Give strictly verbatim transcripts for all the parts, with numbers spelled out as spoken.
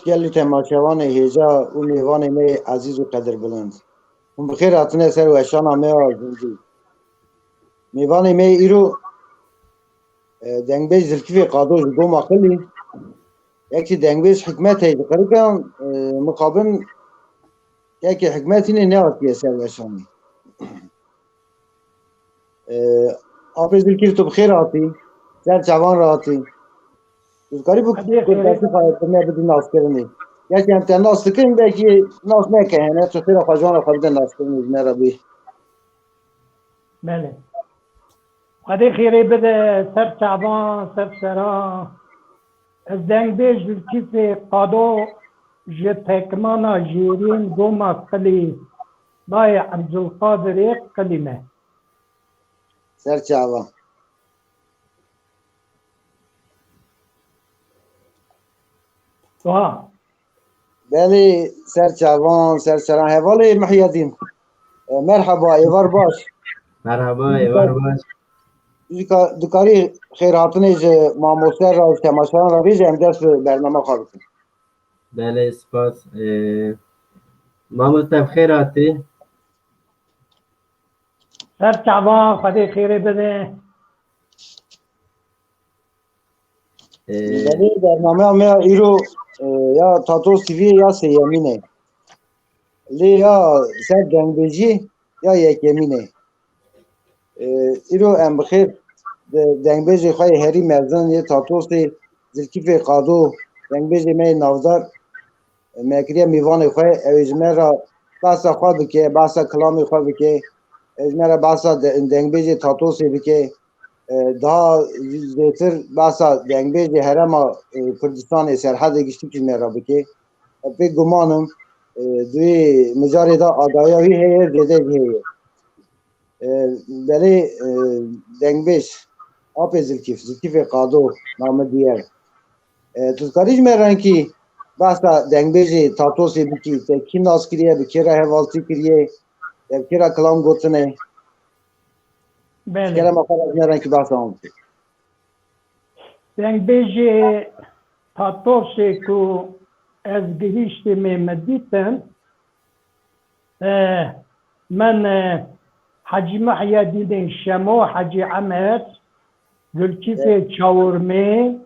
Gelî temaşevanê hêja û mêvanê me yê ezîz û qedirbilind. Hûn bi xêr hatine ser weşana me ya gundî. Mêvanê me yê îro, e, dengbêj Zilkîfê Qado ji Goma Xilî. Yekî dengbêj Hikmet heye ji Qirikan, e, mixabin yekî Hikmet hînê nehatiye ser weşanê. E, Apê Zilkîf, tu bi xêr hatî. Ser çavan re hatî. Tu dikarî bi Hadi xêrê. Kurtasî xwe bi me bidî naskirinê. Yekî em te nas dikin, belkî nas neke hene, tu xêra xwe ji wan re xwe bide naskirinê ji me re bî. Belê. Xwedê xêrê bide ser çavan, ser seran. Ez dengbêj Zilkîfê Qado ji Pekmana Jêrîn Goma Qilî, dayê Ebdulqadirê Qilî me. Ser çava. Wa. Belê, ser çavan, ser seran. Hevalê Mihyedîn. E, merhaba, êvar baş. Merhaba, êvar baş. Dika-, dikarî xêrhatinê ji mamoste re, ji temaşevan re bêje, em dest bi bername xwe bikin. Belê, spas. Ee, mamoste, bi xêr hatî. Ser çavan, Xwedê xêrê bide. Ee, Belê, bernameya me ya îro, e, ya Tatos T V ya sêyemîn e. Lê ya ser dengbêjî ya yekemîn e. E, îro em bi xêr de-, dengbêjê xwe yê herî mezin yê Tatosê Zilkîfê Qado, dengbêjê me yê navdar, me kiriye mêvanê xwe, ew ê ji me re behsa xwe bike, behsa kilamê xwe bike, ew ji me re behsa de-, dengbêjê Tatosê bike, e, daha zêtir behsa dengbêjê herêma, e, Kurdistanê, Serhedê giştî ji me re bike. Ez pê guman im, e, di wê mijarê de agahiya wî heye, zêde jî heye. E, belê, e, dengbêj, Apê Zilkîf, Zilkîfê Qado, name diyer. E, tu dikarî ji me renkî behsa dengbêjê Tatosê bikî, te kî nas kiriye, bi kê re hevaltî kiriye, te bi kê re kilam gotine? Belê. Kerema xwe re ji me renkî behsa wan bikî. Dengbêjê Tatosê ku ez gihîştî me, me dîtin, e, min, e, Hecî Mihyedînê Şemo, Hecî Emed, Zilkîfê Çawirmê,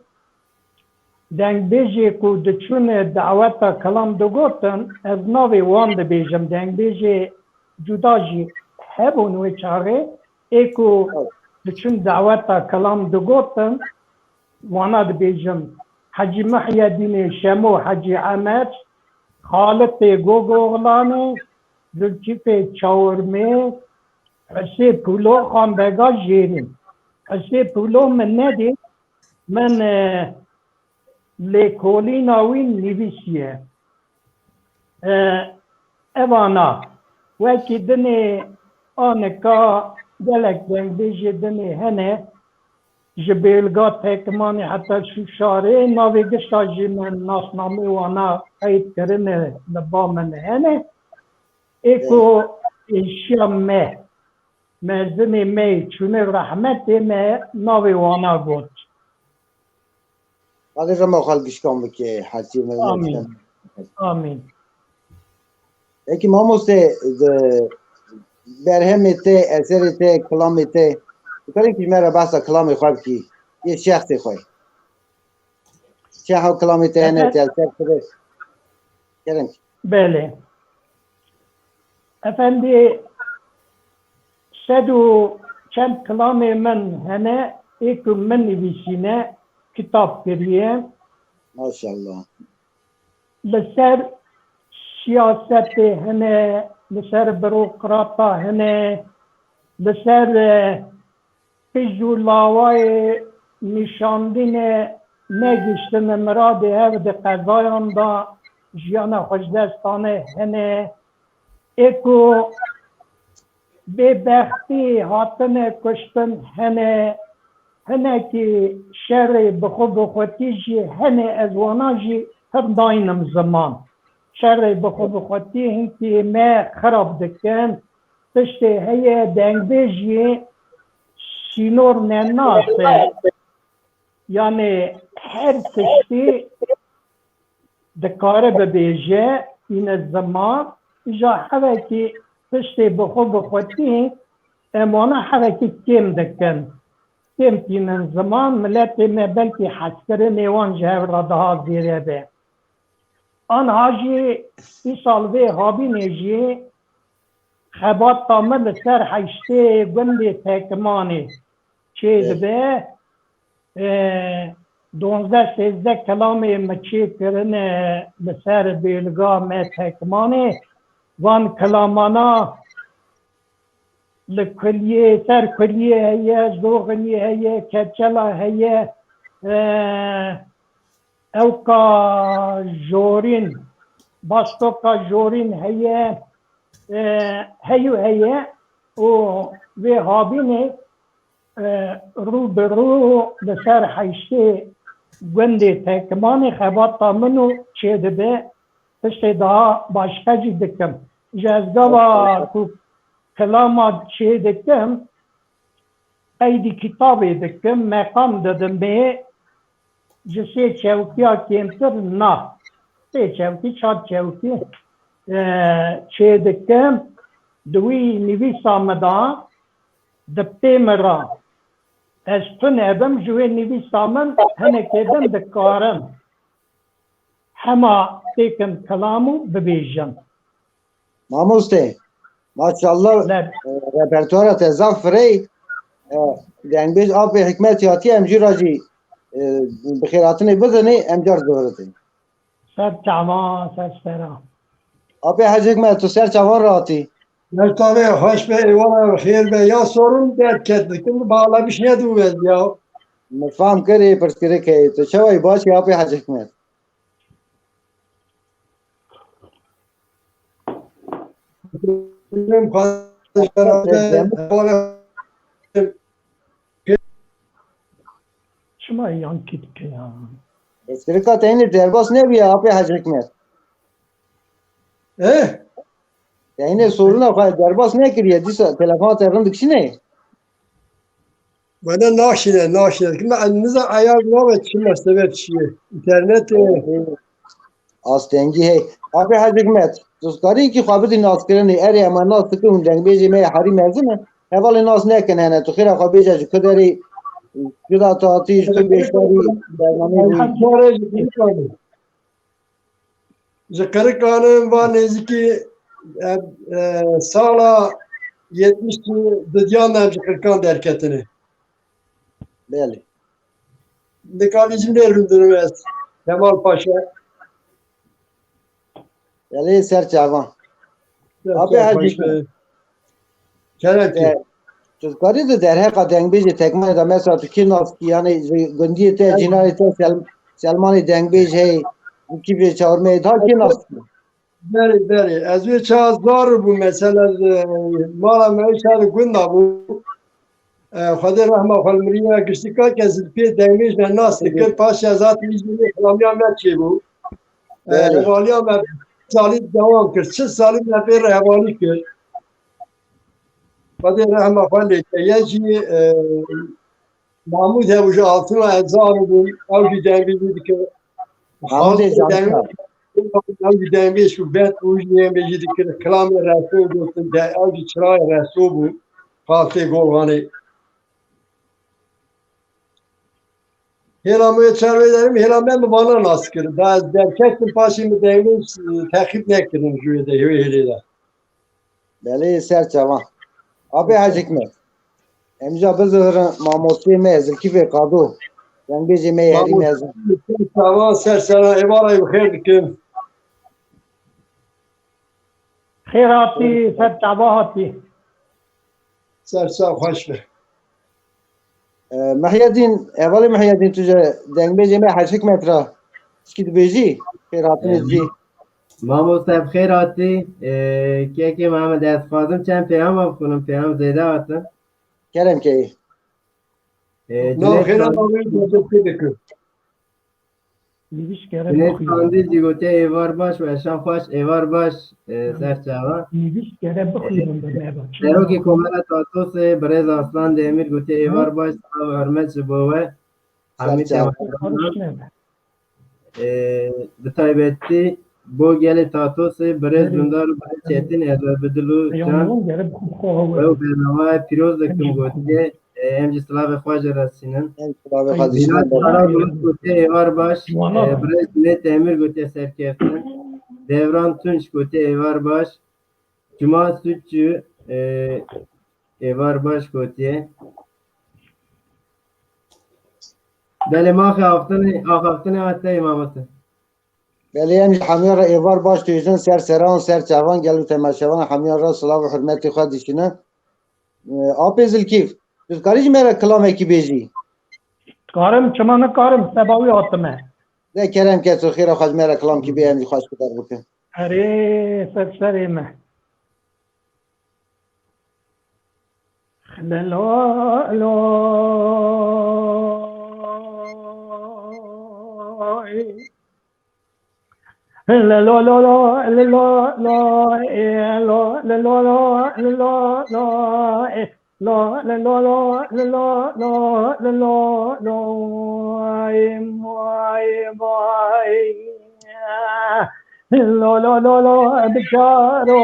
dengbêjê ku diçûne daweta kilam digotin, ez navê wan dibêjim. Dengbêjê cuda jî hebûn wê çaxê, ê ku diçûn daweta kilam digotin, wana dibêjim. Hecî Mihyedînê Şemo, Hecî Emed, Xalitê Gogoxlanê, Zilkîfê Çawirmê, Husê Pûlo, Xanbega Jêrîn. Husê Pûlo min nedî, min, e, lêkolîna wî nivîsiye. E, evana, wekî dinê anika gelek dengbêjê dinê hene, ji Bêlga, Tekmanê heta Şûşarê, navê gişta jî min nasnamê wana qeyd kirine li ba min hene. Ê ku êşiya me, mezinê me yê çûne rehmetê, me navê wana got. Xwedê rema xwe li gişkan bike, herçî me Amîn. Amîn. Peki mamoste, di berhemê te, eserê te, kilamê te, dikarî ji me re behsa kilamê xwe bikî, yê şexsê xwe. Çi hew kilamê te hene, Evet. Te ser xwe. Kerem. Belê. Efendî, sed û çend kilamê min hene, ê ku min nivîsîne, kitab kiriye. Maşallah. Li ser siyasetê hene, li ser burokrata hene, li ser, e, Qîz û lawayê nîşandînê negihiştine miradê hev di qezayan de jiyana xwe ji dest dane hene. Ê ku bêbextî hatine kuştin hene, hinekî şerê bi xwe bi xwetî jî hene, ez wana jî pir naynim ziman. Şerê bi xwe bi xwetî hinkî me xirab dikin. Tiştê heye, dengbêjî sînor nenase. Yanê her tiştî dikare bibêje, îne ziman, îja hevekî tiştê bi xwe bi xwetî em wana hevekî kêm dikin. Kêm tînin ziman, miletê me belkî hezkirinê wan ji hev re daha zêde be. Anha jî îsal vê habînê jî xebata min li ser heştê gundê Tekmanê çêdibe. E, duwazdeh sêzdeh kilamê min çêkirine li ser bêlga me Tekmanê. Van kilamana li kuliyê, ser kuliyê heye, zoxiniyê heye, keçela heye, e, ewka jorîn, bastoka jorîn heye, e, heyû heye û vê habînê, e, rû bi rû li ser heştê gundê Tekmanê xebata min û çêdibe, tiştê daha başqe jî dikim. Ji ez gava ku kilama çêdikim, qeydî kitabê dikim, meqam didim ê ji sê çewkiya kêmtir na. Sê çewkî, çar çewkî, e, çêdikim. Di wî nivîsa min de, di pê min re ez tune bim, ji wê nivîsa min hinekê din dikarim hema têkin kilam û bibêjim. Mamoste, maşallah, e, repertuara te zaf firey, e, dengbêj Apê Hikmet hatî, em jî ra jî, e, bi xêrhatinê bidinê, em car ziviritê. Ser çavan, ser sera. Apê Hecî Hikmet, tu ser çavan re hatî. Ser çavê xweş be, êwana xêr be. Ya sorun derket, dikim bağlamış ne dû ez ya. Min fam kirê, pirsgirêk heye. Tu çawa yî, baş î Apê Hecî Hikmet? Çima yankî dike ya? Pirsgirêka te hînê derbas nebûye, Apê Hecî Hikmet? Eh? Te hînê soruna xwe derbas nekiriye, dîsa telefona te rind dikişîne? Wene naşîne, naşîne. Kime niza eyar nabe çi mesele çi ye? Înternetê. Astengî hey. Apê Hecî Hikmet, tu dikarî kî xwe bidî naskirinê, erê, em nas dikin hûn dengbêjê me yê herî mezin in. Hevalê nas nekin hene, tu xêra xwe bêje ji ku derê, cuda tu hatî, ji ku beşdarî bernameyê bûyî. Ji Qirikan in, va nêzîkî, e, e, sala yetmiş û duyan de em ji Qirikan derketine. Belê. Nikarî jî nêrûndinim ez. Kemal Paşa. Belê, ser çavan. Ser Apê çavan, Hecî. Kerem kî? E, tu dikarî di derheqa dengbêjê Tekmanê de mesela tu kî nas kî, yanî ji gundiyê te, cînarê te Sel-, Selmanê dengbêj hey, ji kîfê çawirmeyê daha kî nas kî? Berê, berê. Ez wê çawa zar bû mesela, e, mala me wê çawa gunda bû. E, Xwedê rehma xwe li mirî ya giştî ka kes li pê dengbêj me nas dikir, paşê ez hatim îzînê xilamiya me çêbû. E, Belê. Hevaliya me salî dewam kir. Çil salî me pê re hevalî kir. Xwedê rehma xwe lê ke. Ye jî, e, Mahmûd hebû ji Altuna ez zar bûm. Ew jî dengbêjî dikir. Mahmûdê Altun Canka. Deng-, ew jî dengbêj û bet û jî dengbêjî dikir. Kilamê Resul gotin de, ew jî çirayê Resul bû. Xaltê Golxanê. Hêla me çar wê derim, hêla me min vana nas kir. Da ez derketim, paşê min dengê, e, teqîb nekirin ji wê de, wê hêlê de. Belê, ser çavan. Apê Hecî Hikmet. Em ca bizivirin mamosteyê me, Zilkîfê Qado. Dengbêjê me yê herî mezin. Ser çavan, ser çavan, êvarayê bi xêr dikim. Xêr hatî, ser çava hatî. Ser çav xweş be. E, Mihyedîn, hevalê Mihyedîn, tu ji dengbêjê me Hecî Hikmet re tişkî dibêjî? Xêrhatinê didî. Mamoste, bi xêr hatî. E, kekê Mehmed, ez dixwazim çend peyama bixwînim, peyam zêde hatin. Kerem keyî. E, Nav Cüneyt xêra Sandî, navê Cüneyt Sandî jî gote êvar baş, weşan xweş, êvar baş, e, ser çava. Nivîs kere bixwînin bi me ve. Serokê Komela Tatosê, birêz Aslan Demîr gote êvar baş, silav û hurmet ji bo we. Hemî çava. E, bi taybetî bo gelê Tatosê, birêz Dundar û birêz Çetin, ez we bi dil û can we û bernameyê pîroz dikim gotiye. E, em jî silavê xwe jê re dişînin. Em silavê xwe dişînin. Mîlat Karabulut gotiye êvar baş. E, birêz Cüneyt Emîr gotiye serkeftin. Devran Tunç gotiye êvar baş. Cuma Sütçü, e, êvar baş gotiye. Belê, ma axaftinê, axaftinê hatê, mamoste. Belê, em ji hemiya re êvar baş dibêjin, ser seran, ser çavan, gel û temaşevan hemiya re silav û hurmetê xwe dişînin. E, Apê Zilkîf, tu dikarî ji me re kilamekî bêjî? Karim, çima nikarim, seba wî hatime. De kerem ke tu xêra xwe ji me re kilamkî bê, em jî xwe ji tu derbikin. Erê, ser serê me. Lelo, lo, lelo, lo, lo, lelo, lo, e, lo, lelo, lo, lelo, lo, e. Lo, le, lo, lo, le, lo, lo, le, lo, lo, ay, ay, ay. Lo, lo, lo, lo, bişaro,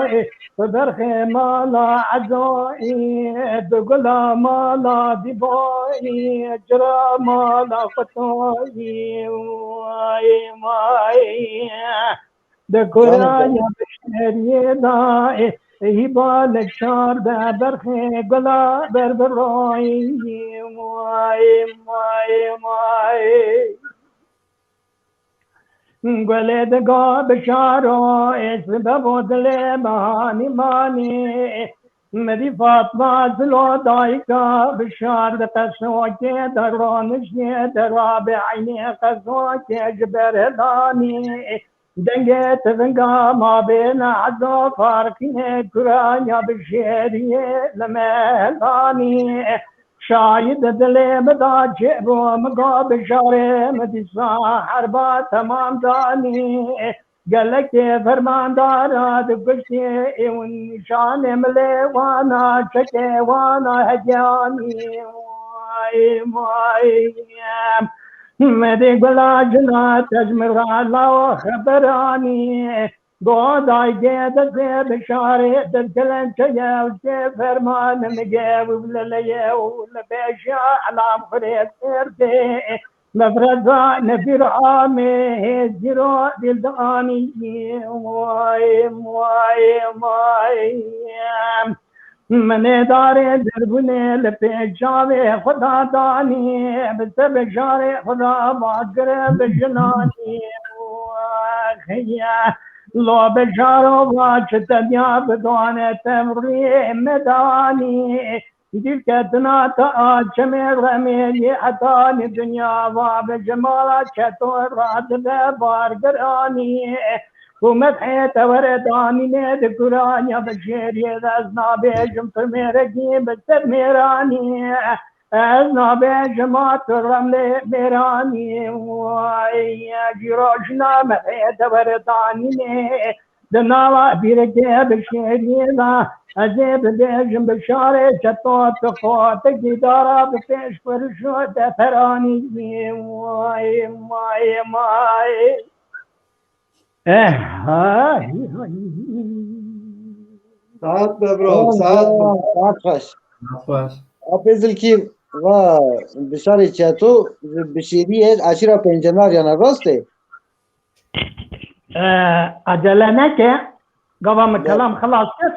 e, bi berxê mala Ezoyî, bi gula mala Dîboyî, cira mala Xwetoyî, ay, ay. Di kuraya şeriyê da, e, hîba li çar de berxê gula ber bi royî. Way, way, way. Gulê diga bişaro, e, sibe bo dilê mehanî manî. Mirî Fatma zilo dayika bişar di qesokê de roniştê de rabe eynê qesokê ji ber helanî. Dengê tivinga ma bêne eza farqînê kuranya bi şêriyê li me danî. Şayî di dilê min da çêbû, min got bijarê min dîsa herba temam danî. Gelekê fermandara dikuştî û nîşanê milê wana çekê wana hegeyanî. Way, way. Medê gula jina tecmira lawa xeberanî. Godayê destê bişarê, dil kelençeye û çê ferman mige û leleye û li beşa elam xurê serdê. Mefreza nefir amê, hêzîro dil danî. Way, way, way. Min ê darê derbûnê li pêş çavê xwe da danî, bi ser bijarê xwe da vagire bi jinanî. Xiye lo bijaro va çi tediya bidane tev rûyê me danî. Dîvketina te a çemê remêlî hetanî dinya va bi ji mala çeto radibe bargiranî. Ku medhê te were danînê di kuranya bi şêriyê de ez nabêjim tu mêrekî bi ser mêranî. Ez nabêjim a tu remlê mêranî. Way, jî rojna medhê te were danînê. Di nava bîrekê bi şêriyê de ez ê bibêjim bi şarê çeto tu qotikî dara bi pêş xwe rişo te peranî. Way, way, way. Eh, ay, ay. Saet be bro, saet be. Saet xweş. Saet xweş. Apê Zilkî va bişarê çeto bi şêriyê eşîra Pêncenar yana rast e? Eh, acele neke, gava min kelam xilas kir.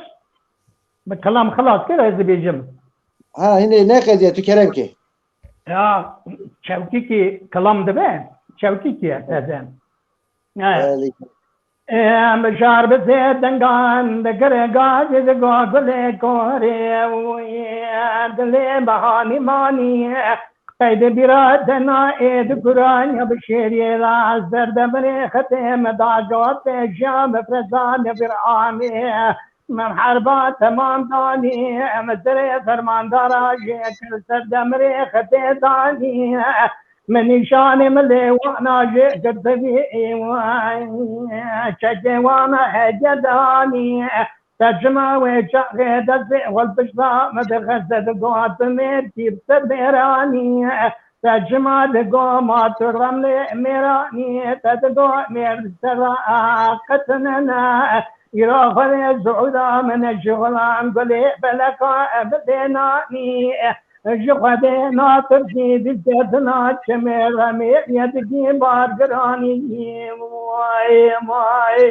Min kelam xilas kir, ez dibêjim. Ha, hinê neqediye, tu kerem ke. Ya, çewkîkî kilam dibe, çewkîkî ye teze. Belê. Em şar bi sê dengan digire gazê digo gulê korê û dilê behanî manî. Qeydê bîra dena ê di kuranya bi şêriyê la ez derdemrê xetê me da cewab pêşiya me frezane bir amê. Min herba temam danî, em serê fermandara jê kir ser demirê xetê danî. Min nîşanê min lê wana jê kir tevî, çekê wana hege danî. Te çima wê çaxê destê xwe li pişta min dixiste, digot bi mêrkî bi ser mêranî. Te çima digo ma tu remlê mêranî, te digo mêr serra qetinene. Îro xwedê zuhûda min ji xulam gulê beleka bidê nanî. Ji xwedê natirsî dîlketina çimê remê yê dikî bargiranî. Way, way.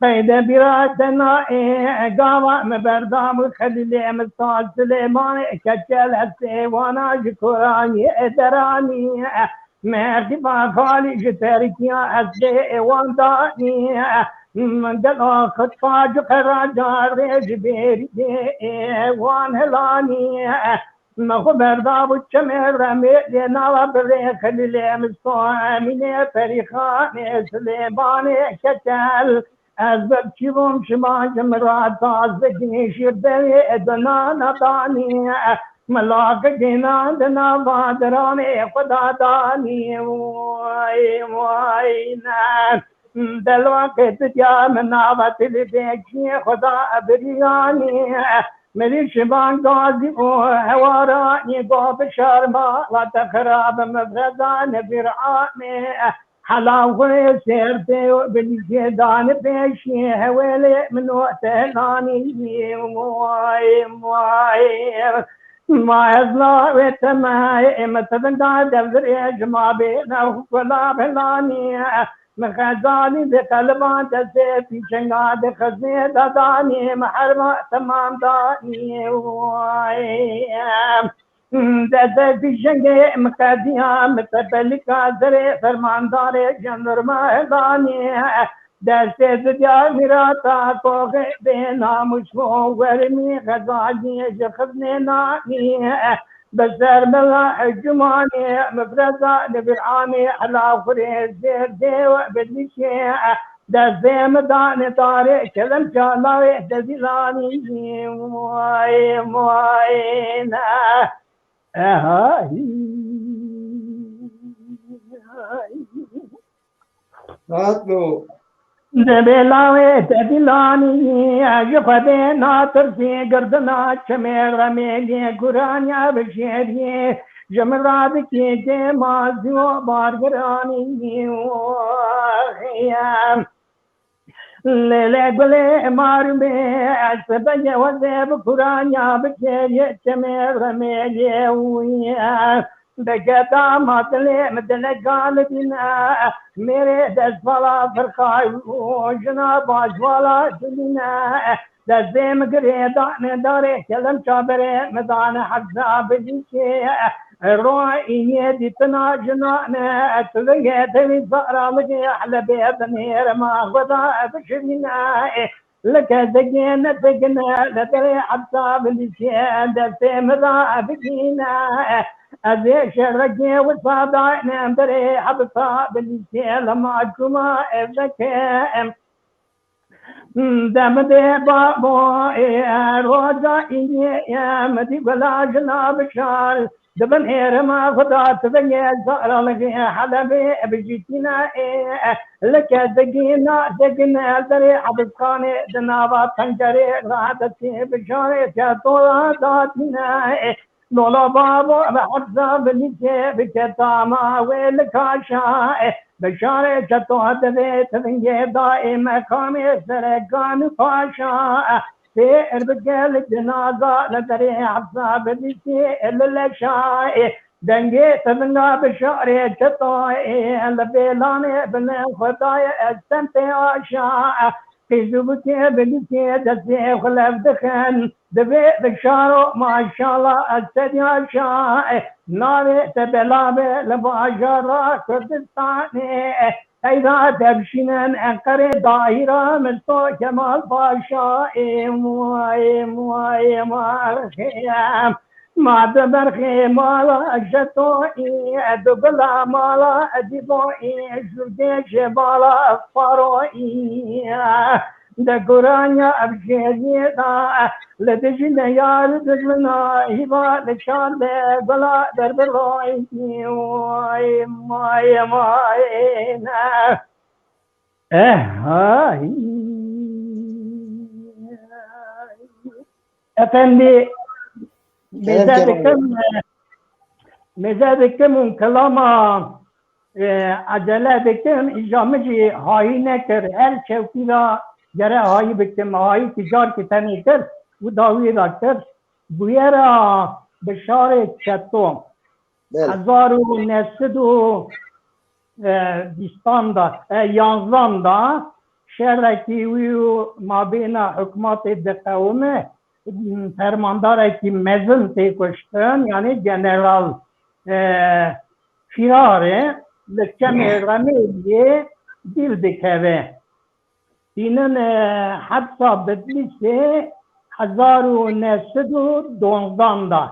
Qeyde bîra te nayê, gava min berdabû Xelîlê min saz Silêmanê, keçel hestê wana ji koraniyê deranî. Mexîba xalî ji terkiya hestê wan danî. Min gelo xitfa ji qeracarê ji bêrî wan helanî. Me xwe berdabû çemê remê lê nava birê Xelîlê min Somînê Perîxanê Silêmanê keçel. Ez bi çî bûm şivan ji min re tazikî şîr devê di nana danî. Milakekî nan di nava diranê xwe da danî. Way, way, ne. Delwaqê didiya min nava tilî bêkî xwe da biriyanî. Mirî şivan gazî û hewaranî go bi şarma la te xirab min frezane bir amê. Hela xwe sêrtê û bilîkê dane pêşî hewêlê min û te nanî. Way, way. Ma ez lawê te me, ê me te vinda devirê ji ma bê ne xwe la belanî. Min xezalî bi qelban destê pîçenga di xizmê de danî. Min herma temam danî. Way. Destê pîçengê min qediya, min tepelika serê fermandarê jandarma danî. Destê didiya mîrata koxê bê namûs û wermî xezalî ji xizmê nanî. Bi ser min re hecûmanê, min fireza li bir amê, hela xurê zêrdê we bi dişê. Destê min dane darê, kelem çalawê dezîlanî. Way, way, ne. Eha. Rahat lo. Dibê lawê te dîlanî, ji Xwedê natirsî, girdina çimê remê lê guraniya bijêrî. Ji min re dikî kêma zî û bargiranî. Lê lê gulê marûmê, ez beye wezê bi guraniya bijêrî çimê remê lê wî. Degeda ma dilê min dileka li dîne, mêrê destvala firqay û jina bajvala dilîne. Destê min girê dane darê, kelem çaberê min dane heza bilîkê. Royê dîtina jinane, tu vingê tevî zara ligê helebê binêre ma xweda bişirîne. Li kesekê nedigine, li derê hepsa bilîkê, destê min ra bigîne. Ez ê şerekê wisa dayne, derê hepsa bilîkê, li ma cuma ev deke. Demidê babo, ê, roja îyê, ê, min dî gula jina bişar. Di bin êrima xwe da tivingê zara li vê helebê bijîtîne ê. Li kesekî na degine derê hebisxanê di nava pencerê radetê bijarê ke tola datîne ê. Lola babo bi hepsa bilîkê bike tama wê li kaşa ê. Bijarê ke to divê tivingê da ê meqamê serekan û paşa ê. Sêr bike li cinaza li derê hepsa bidîtî li leşa ê. Dengê te vinga bi şarê çetoyê li bêlanê bine xwedayê ez tem pê aşa. Qîz û bikê bidîtî destê xwe lev dixin. Divê bi şaro maşala ez te yaşa. Navê te bela be li bajara Kurdistanê. Peyda devşînin Enqerê dahîra Mirzo Kemal Paşa ê muayê muayê marxê. Ma di berxê mala Jetoyî, di bila mala Edîboyî, jûrdê ji bala Faroyî. Di guraniya Evjêriyê de li dijî neyar dijmina hîva li şar de gula derbiroyî. Way, way, way, ne. Eh, ay. Efendî, bêze dikim, mêze dikim û kilama, e, ecele dikim, îja min jî hayî nekir. Her çewkî ra gere hayî bikim. Hayî ki carkî tenê kir û dawî ra kir. Bûyera Bişarê Çeto. Belê. Hezar û neh sed û, e, bîstan de, e, yanzdan de şerekî wî û mabêna hikûmetê diqewime, fermandarekî mezin tê kuştin, yanî General, e, Firarê li çemê Remêliyê dîl dikeve. Tînin, e, hepsa Bedlîsê hezar û neh sed û donzdan de.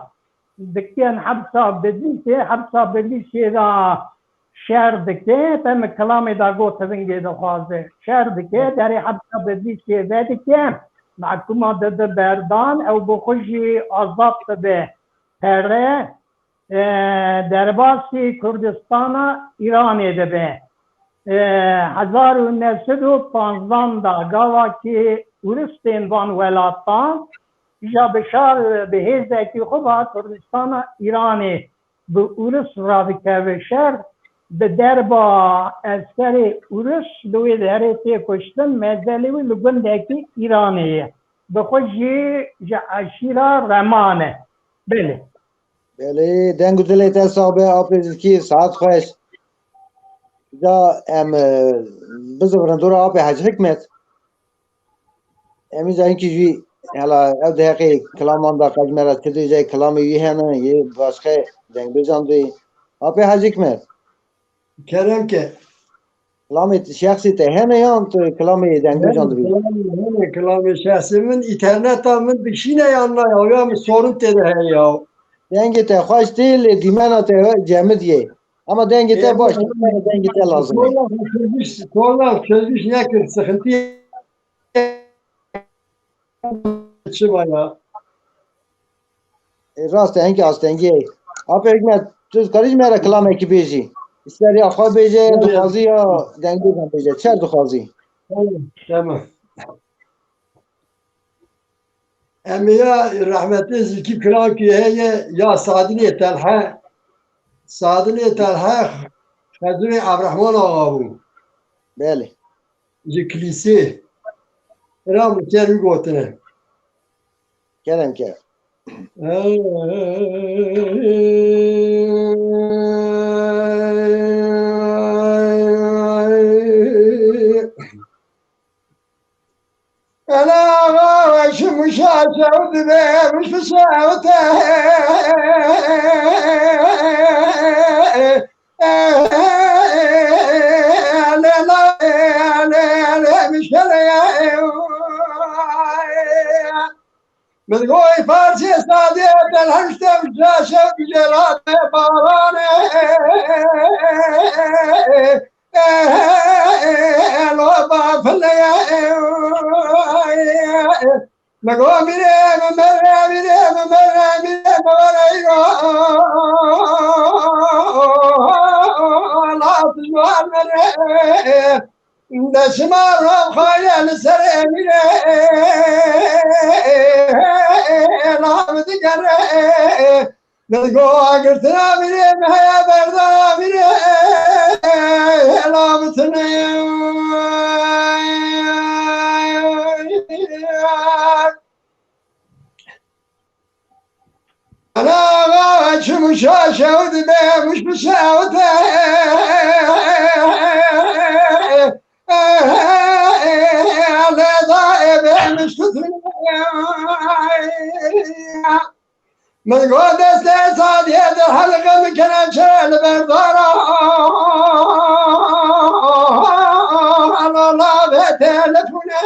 Dikin hepsa Bedlîsê, hepsa Bedlîsê de şer dike. Te min kilamê de got, tivingê dixwaze. Şer dike, derê hepsa Bedlîsê vedike. Mehkûma dide berdan, ew bi xwe jî azad dibe. Pere, e, derbasî Kurdistana Îranê dibe. E, hezar û neh sed û panzdan de gava ki Ûris tên van welatan, îja Bişar bi hêzekî xwe va Kurdistana Îranê bi Ûris radikeve şer, bi derba eskerê Ûris li wê derê tê kuştin, mezelê wî li gundekî Îranê ye. Bi xwe jî ji eşîra Reman e. Belê. Belê, deng û dilê te sax be, apê Zilkî, saet xweş. Da em, e, bizivirin dora apê Hecî Hikmet. Em î zayînkî jî, hela ev di heqê kilaman da qej me re çi dê, jê kilamê wî hene, yê başqe dengbêjan dê. Apê Hecî Hikmet. Kerem ke. Kilamê şexsî te hene yan tu kilamê dengbêjan dibî? Kilamê hene, kilamê şexsî min, înterneta min dişîne yan na ya, ya min sorun tê de heye ya. Dengê te xweş tê, lê dîmena te cemidiyê. Ama dengê te baş, dengê te lazim e. Sorun çözmüş, sorun çözmüş nekir, sıkıntı çi var ya? E, rast e, hinkî astengî ye. Apê Hikmet, tu dikarî ji me re kilamekî bêjî? Îster ya xwe bêje, dixwazî ya dengbêjan bêje. Çer dixwazî? Tamam, tamam. Em ê ya rehmetê Zilkî Kirakî heye ya Sadinê Telhe. Sadinê Telhe Xezûrê Ebrehman Axa bû. Belê. Ji Kilîsê. Ra min ser wî gotine. Kerem ke. Ela şimuşa şewt be, muş bi şewte. Lela, le, le, mişkele ya. Min goy parçê sadê, del hemşte uca şev gücela te barane. Elo bafile ya. Me go mire, me mere, mire, me mere, mire, me mere, yo. La tijwar mere. Deşima ram xayel sere mire. La digere. Min go agirtina mire, me heye berdana mire. La bitine. Ana çi muşa şewt be, muş bi şewte. Leda ebe mişkutun. Min go destê sadiyê di helqe min kene çel berdara. Lala ve telefone.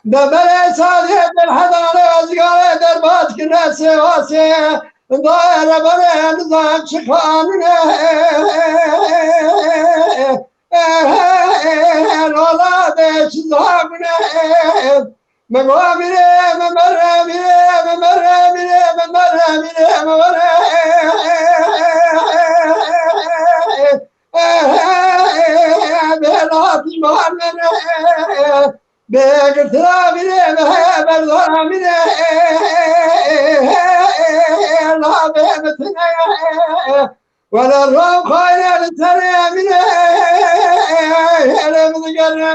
Deberê sadê derhedanê ozgarê derbat kine sêwasê. Daye reberê nizan çi xanine. Lola de çi zabine. Me go mire, me mere mire, me mere mire, me mere mire, me mere. Bela divan mere. Bê girtina mînê me, berdana mînê, la bê mitine. Wele ram xayne li serê mînê, hele min digere.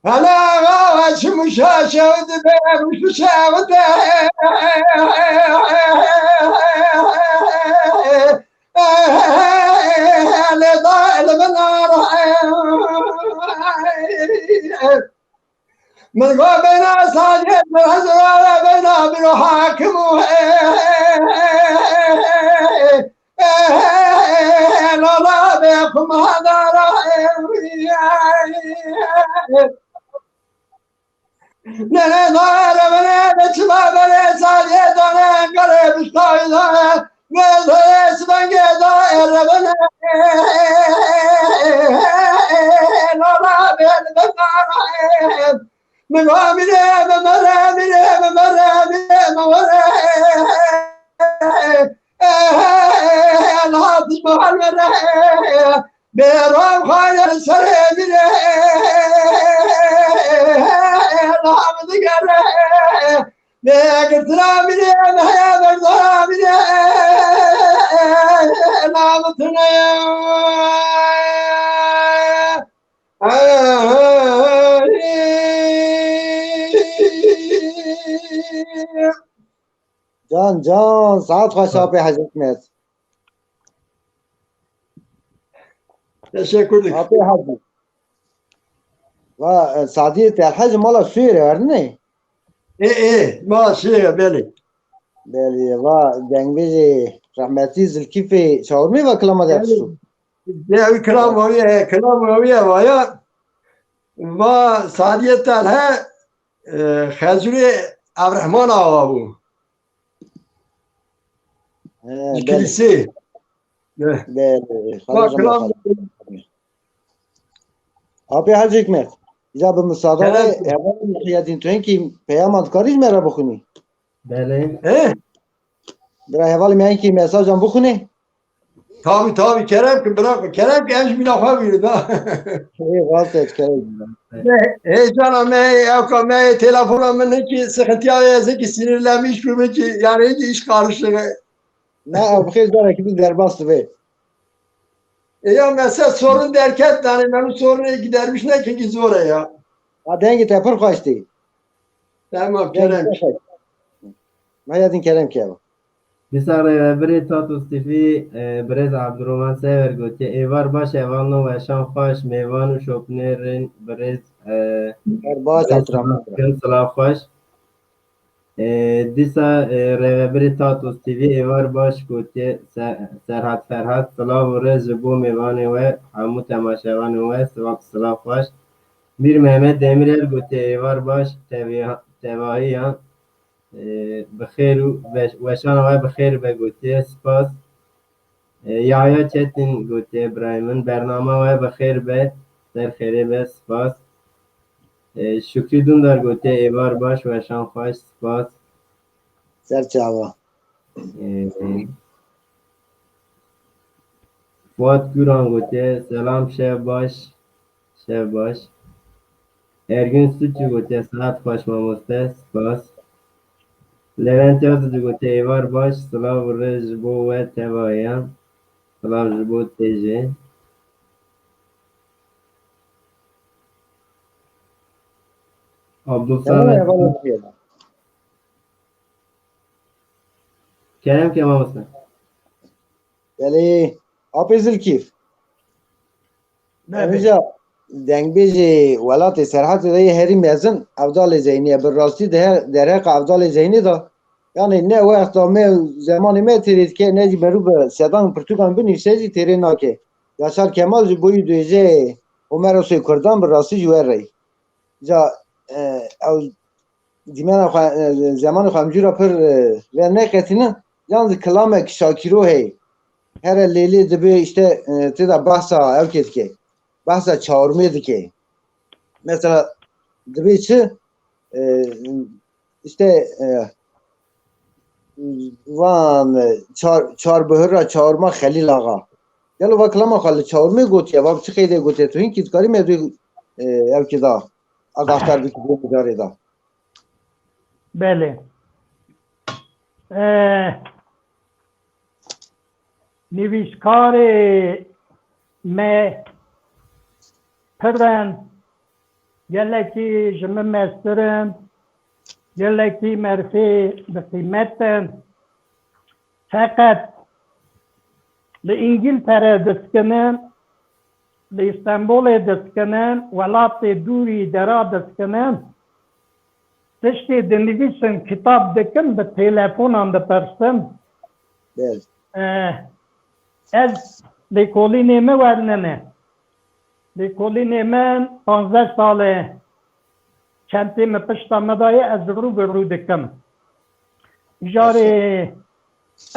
Hele axa we çi muşa şewt be, muşu şewt be. Hele da ele min ara. Min go beyna sadiyet, min hezra beyna biro hakim û lala be kumadara. Nene dare bene de çiba bere sadiyet dane kare biştay dane. Bê girtina mînê me heye, berdana mînê namitine. Can can, saet xweş apê Hecî Hikmet. Teşekkür ederim. Apê Hecî. Va, e, Sadiyê Telhe ji mala Sûyê re erdinê? Ê, ê, mala Sûyê re, belê. Belê, va, dengbêjê rehmetî Zilkîfê Çawirmê va kilama Belê. Dertişo. Ya, ew kilam wî ye, kilam wî ye, va ya. Va, Sadiyê Telhe, e, Xezûrê Evrehman awa bû. He, Ji belê. Kilîsê. Belê, Bak, xwedê kilam. Apê Hecî Hikmet, îca bi misada Kerem. Hevalê Mihyedîn, tu hinkî peyaman dikarî ji me re bixwînî? Belê. He? Bira hevalê me hinkî mesajan bixwînê? Tabii, tabii, kerem ki, bira, kerem ki, em ji mîna xwe bînin, ha. Ê, rast e, kerem. He, heyecana me, ewka me, telefona min hinkî sıkıntıya ve hinkî sinirlenmiş bûm, hinkî, yani hinkî iş karıştı. Ne, ev xêr carekî din derbas dibe. E ya, mesela sorun derket, yani benim sorunu gidermiş ne ki zor e ya. Ha, dengê te pir xweş tê. Tamam, kerem. Dengê te xweş. Meyedin kerem ki ev. Dîsa rêvebirê Tatos T V, e, birêz Abdurrahman Sever gotiye, êvar baş hevalno, weşan xweş, mêvan û şopnêrên birêz, e, Êvar baş, birêz Abdurrahman. Silav xweş. E, dîsa, e, rêvebirê Tatos T V êvar baş gotiye, Se-, Serhat Ferhat, silav û rêz ji bo mêvanê we, hemû temaşevanê we, silav, silav xweş. Mîr Mehmet Demirel gotiye, êvar baş, teviya-, tevahiyan, e, bi xêr û ve-, weşana we bi xêr be gotiye, spas. E, Yahya Çetin gotiye, birayê min, bernama we bi xêr be, ser xêrê be, spas. E, Şükrü Dündar gotiye, êvar baş, weşan xweş, spas. Ser çava. E, Fuat Guran gotiye, selam, şev baş, şev baş. Ergün Sütçü gotiye, saet xweş mamoste, spas. Levent Yazıcı gotiye, êvar baş, silav û rêz ji bo we tevahiyan. Silav ji bo te jî. Abdulsamet. Tamam, eyvallah. Kerem ke mamoste. Belê, Apê Zilkîf. Belê. Ayrıca dengbêjê welatê Serhatê de yê herî mezin Evdalê Zeynî ye. Bi rastî de her, derheqa Evdalê Zeynî de, yani ne wexta me, zemanê me têrê dike, ne jî merû bi sedan pirtûkan binivîse jî têrê nake. Yaşar Kemal jî boyî dibêje Homerosê Kurdan, bi rastî ji we re. Ca, e, ew dîmena xwe, e, zemanê xwe em cûra pir, e, veneqetînin, yan zî kilamek Şakîro heye. Here lêlê dibe, işte, e, tê de behsa ew kê dike. Behsa Çawirmê dike. Mesela dibe çi? E, işte, e, van, e, çar, çar bihira çawirma Xelîl Axa. Gelo va kilama xwe li çawirmê gotiye, va bi çi qeydê gotiye, tu hinkî dikarî me dû, e, ew kî da, agahdar bikî vê mijarê da. Belê. E, nivîskarê me pir in, gelekî ji min mestir in, gelekî merfê bi qîmet in. Feqet li Îngiltere diskinin, li Îstenbolê diskinin, welatê dûrî dera diskinin, tiştê dinivîsin, kitab dikin, bi telefonan dipirsin. Belê. Eh, ez lêkolînê min wernine. Lêkolînê min panzdeh sal e. Çentê min pişta min de ye, ez rû bi rû dikim. Jarê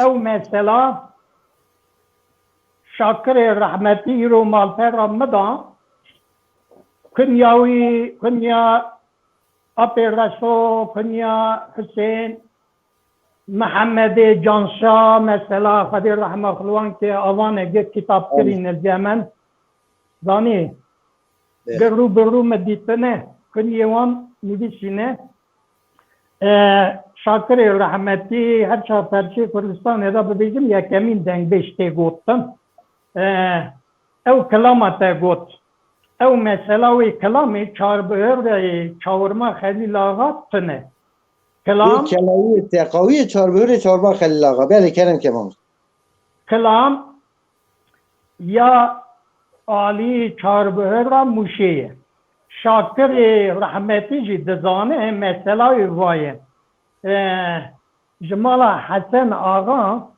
ew mesela Şakirê rehmetî îro malpera min da. Kunya wî, kunya Apê Reso, kunya Hisên, Mihemedê Canşa, mesela, Xwedê rehma xwe li wan ke, avan e, gê kitap Amîn. Kirîne li cem min. Zanî, Belê. Bi rû bi rû me dîtine, kunyê wan nivîsîne. E, Şakirê rehmetî her çar perçeyê Kurdistanê de bibêjim, yekemîn dengbêj tê gotin. E, ew kilama te got. Ew mesela wê kilamê çarbihirê çawirma Xelîl Axa tune. Kilam Wê kelamê te qawiyê çarbihirê çawirma Xelîl Axa. Belê, kerem ke mamoste. Kilam ya alî çarbihira Mûşê ye. Şakirê rehmetî jî dizane mesela wê vaye. E, ji mala Hesen Axa,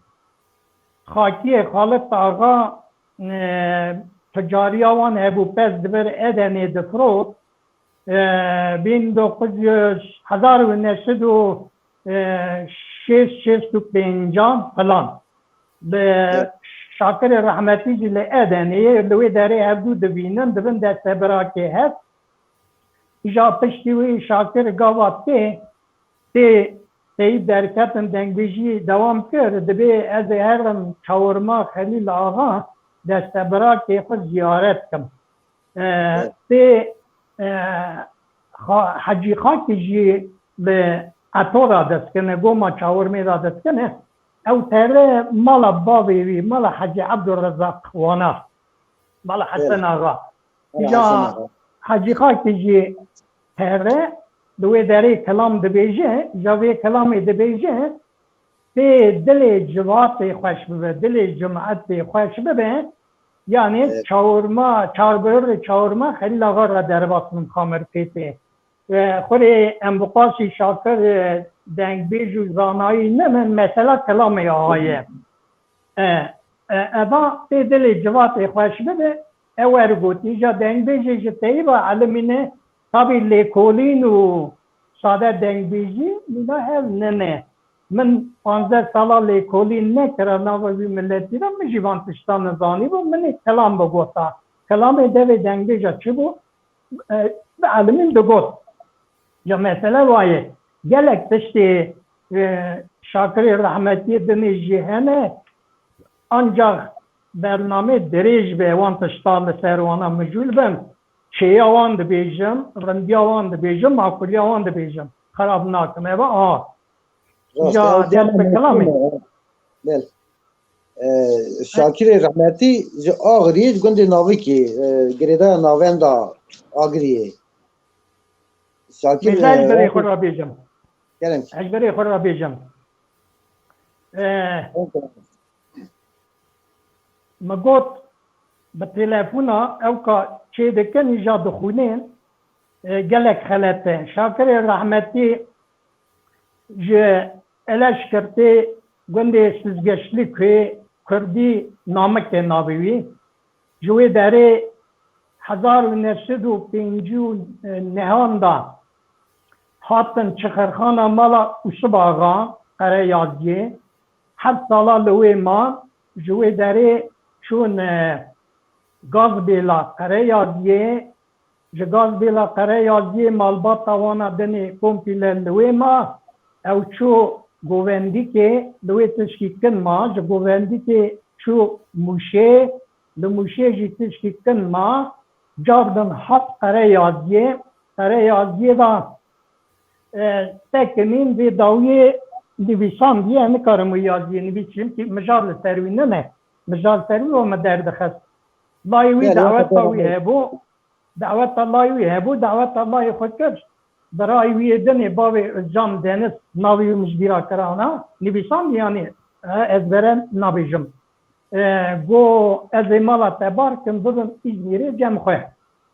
xakiyê Xalit Axa, e, ticariya wan hebû, pez dibir Edenê difirot. E, bin dokuz yüz, hezar û neh sed û şêst, şêst û pêncan filan. Bi Evet. Şakirê rehmetî jî li Edenê ye, li wê derê hevdû dibînin, dibin destebirakê hev. Îja piştî wî Şakir gava tê, tê, têyî derketin dengbêjiyê dewam kir, dibê ez ê herim çawirma Xelîl Axa destebirakê xwe ziyaret kim. E, Evet. Tê, e, Xa-, Hecî Xakî jî li Eto ra dest kene, goma Çawirmê ra dest kene. Ew tere mala bavê wî, mala Hecî Ebdurrezaq Wana, mala Evet. Hesen Axa. Mala Îja Hesen Axa. Hecî Xakî jî tere li wê derê kelam dibêje, îja vê kelamê dibêje, pê dilê civatê xweş bibe, dilê cimetê xweş bibe, yanê Evet. çawirma, çarbihirê çawirma Xelîl Axa re derbas min Xamir Pêtê. E, xurê em bi qasî Şakir, e, dengbêj û zanayî ne min, mesela kelamê axa ye. E, e, eva pê dilê civatê xweş bibe, ew wer gotî, îja dengbêjê ji teyîba elimîne, tabî lêkolîn û sade dengbêjî mîna hev nine. Min panzdeh sala lêkolîn nekira nava wî miletî de, min jî van tiştan nizanîbû, min ê kelam bigota. Kelamê devê dengbêja çi bû? E, bi elimîn digot. Ya mesele waye, gelek tiştê, e, Şakirê rehmetiyê dinê jî hene, ancax bernamê dirêj be, wan tişta li ser wana mijûl bin, çêya wan dibêjim, rindiya wan dibêjim, makuliya wan dibêjim. Xerab nakim. Eva, aha. Rast, Ya, ew dema dest bi kelamê. Mehkûm e. Bel. E, Şakirê rehmetî ji Agiriyê, ji gundê Navikê, e, girêdaya navenda Agiriyê. Şakir, Mêze e, ez berê xwe rabêjim. Kerem. Ez berê xwe rabêjim. E, Kerem. Me got, bi telefona ew ka çê dikin, îja dixwînin, e, gelek xelet e. Şakirê rehmetî ji Eleşkirtê gundê Sizgeşlikê, Kurdî Namik e navê wî. Ji wê derê hezar û neh sed û pêncî û nehan de hatin Çixirxana mala Ûsib Axa Qereyaziyê. Heft sala li wê man, ji wê derê çûn, e, Gazbêla Qereyaziyê, ji Gazbêla Qereyaziyê malbata wana dinê kompîle li wê ma, ew çû Govendîkê li wê tişkî kin ma, ji Govendîkê çû Mûşê, li Mûşê jî tişkî kin ma, cardin hat Qereyaziyê, Qereyaziyê de, e, tekinîn vê dawiyê nivîsandiye, nikarim wî yaziyê nivîsim, çimkî mijar li ser wî nine. Mijar li ser wî û min derdixist. Layê wî, belê, daweta wî hebû, daweta layê wî hebû, daweta layê xwe kir. Birayê wî yê dinê, bavê Özcan Deniz, navê wî min ji bîra kir ana, nivîsand, yanî, e, ezbere nabêjim. E, got, ez ê mala te bar kim, bibim Îzmîrê cem xwe.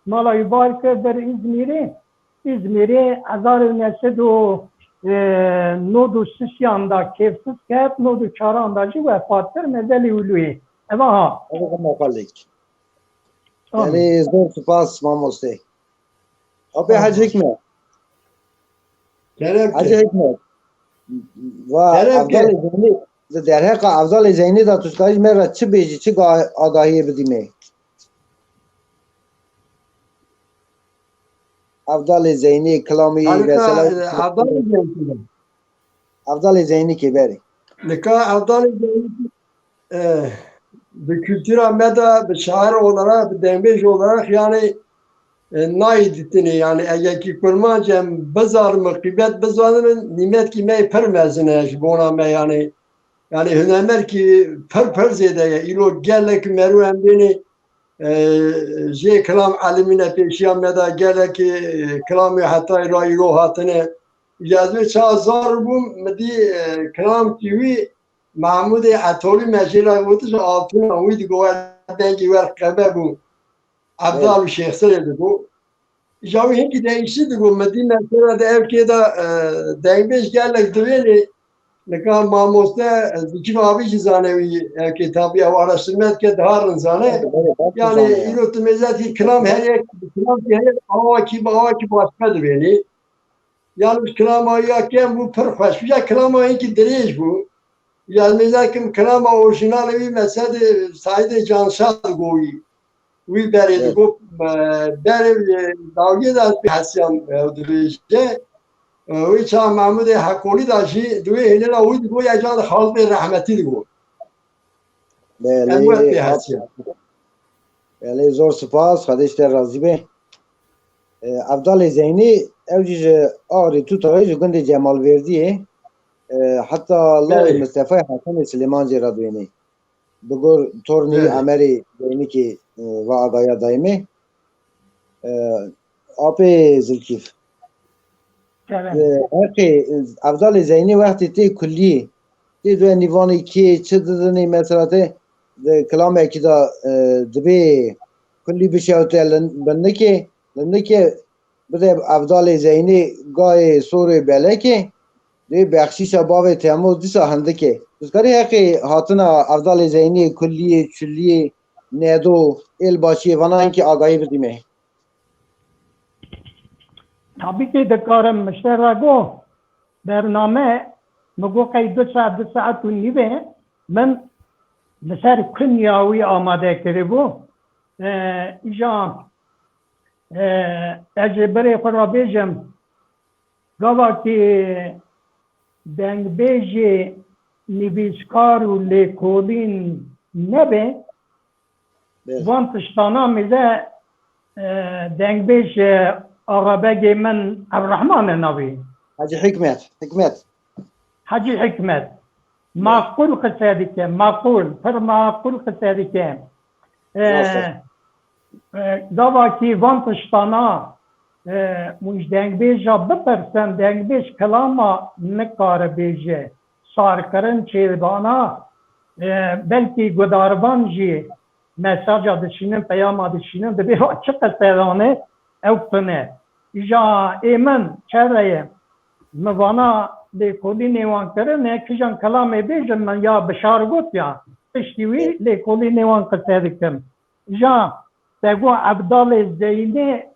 Mala wî bar kir, bir Îzmîrê. Îzmîrê hezar û neh sed û nod û sisiyan da kêfsiz ket, nod û çaran da jî wefat kir, mezelî Uluyê. Eva ha. Eva ha, xalek. Amin. Yanî zor spas mamoste. Abi Hacı Hikmet. Kerem Hacı ki. Hikmet. Va Kerem ki. Evdalê Zeynî, di derheqa Evdalê Zeynî de tu dikarî me re çi bêjî, çi ga-, agahiyê bidî me? Evdalê Zeynî, kilamî, Harika, mesela, e, Evdalê Zeynî. Evdalê Zeynî kê berê. Nika Evdalê Zeynî, e, bi kultura me de, bi şair olarak, bi dengbêj olarak, yani, e, nayê dîtinê, yani, eger ki kurmanc em bizanin, qîmet bizanin, nîmetkî me pir mezin e ji bona me, yani, yani, hunermend ki pir, pir zêde ye. Îro gelek merû em bênê, e, jê kilam elimîne pêşiya me de, gelekî, e, kilamê heta ra îro hatine. Ya ez wê çawa zar bûm, min dî, e, kilam ki wî Mahmûdê Etolî me jê re gotiş, altûna wî digo, dengê wer qebe bû. Evdal û Şêxsirê digo. Îja wî hinkî değişî digo, min dî mesela de ev kê de, e, dengbêj gelek divênê, nika mamoste, e, Zikî Babî jî zane wî, e, kitabî ew araştirme dike, daha rind zane. Belê, belê, belê, belê, belê. Yani, îro tu mêze dikî kilam her yek, kilam ki her yek awakî bi awakî başka divênê. Yalnız kilama ya kem bû, pir xweş bû. Ya kilama hinkî dirêj bû. Ya mêze kim kilama orîjinalê wî, mesela, Saîdê Canşad digo wî. Wî berê, evet, digo, e, berê, e, dawiyê de ez pê hesiyam, e, dibêje. E, wî çawa Mahmûdê Hekolî de jî di wê hêlê de wî digo, ya can Xalidê Rehmetî digo. Belê, ez wê pê hesiyam. Belê, zor spas, Xwedê ji te razî be. E, Evdalê Zeynî, ew jî ji Axrî Tutayê, ji gundê Cemalvêrdiyê, e, heta lawê, belê, Mistefayê Hesenê Silêman jê re dibênê. Bi gor tornî, belê, Emerê Zeynikê, e, va agaya dayê me. E, apê Zilkîf. Kerem. E, heqê, e, Evdalê Zeynî wextê tê kulliyê, tê duyê nîvanê kê, çi didinê mesela te, di kilamekî de, e, dibê kullî bişewte li, bi nikê, li nikê bide Evdalê Zeynî gayê sorê belekê, dê bexşîşa bavê Temo dîsa hindikê. Tu dikarî heqê hatina Evdalê Zeynî kulliyê, çuliyê, nedo, êlbaşiyê, vana hinkî agahî bidî me. Tabî ki dikarim, min ji te re got, bername, min got qey du saet, du saet û nîvê min li ser kunya wî amade kiribû. E, îja, e, ez ê birê xwe re bêjim, gava ki dengbêjê nivîskar û lêkolîn nebe, belê, van tiştana mêze, e, dengbêj, e, axabegê min Evreheman e navê. Hecî Hikmet, Hikmet. Hecî Hikmet. Belê. Maqûl qise dike, maqûl, pir maqûl qise dike. E, rast e. E, gava kî van tiştana, e, hûn ji dengbêja bipirsin, dengbêj kilama nikare bêje. Sarkirin, çêdana, e, belkî gudarvan jî mesaja dişînin, peyama dişînin, dibê va çi qise dane, ew tune. Îja ê min çere ye, min vana lêkolînê wan kirine, kîjan kilamê bêjin, min ya bişar got ya, piştî wî lêkolînê wan qise dikim. Ja, te got Evdalê Zeynê,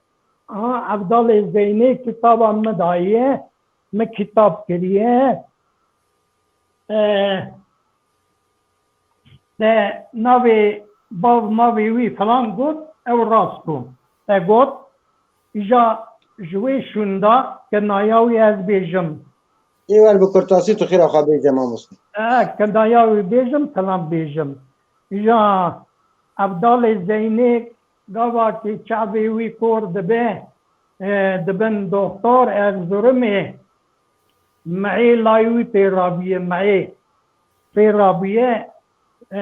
ha, Evdalê Zeynê kitaba min daye, min kitab kiriye. E, te navê bav mavê wî filan got, ew rast bû. Te got, îja ji wê şûnda ke naya wî ez bêjim. Ê wer bi kurtasî tu xêra xwe bêje mamoste. E, kinaya wî bêjim, kilam bêjim. Îja Evdalê Zeynê gava ki çavê wî kor dibe, e, dibin doxtor Erzurumê, meyê lay wî pê rabûye, meyê pê rabûye, e,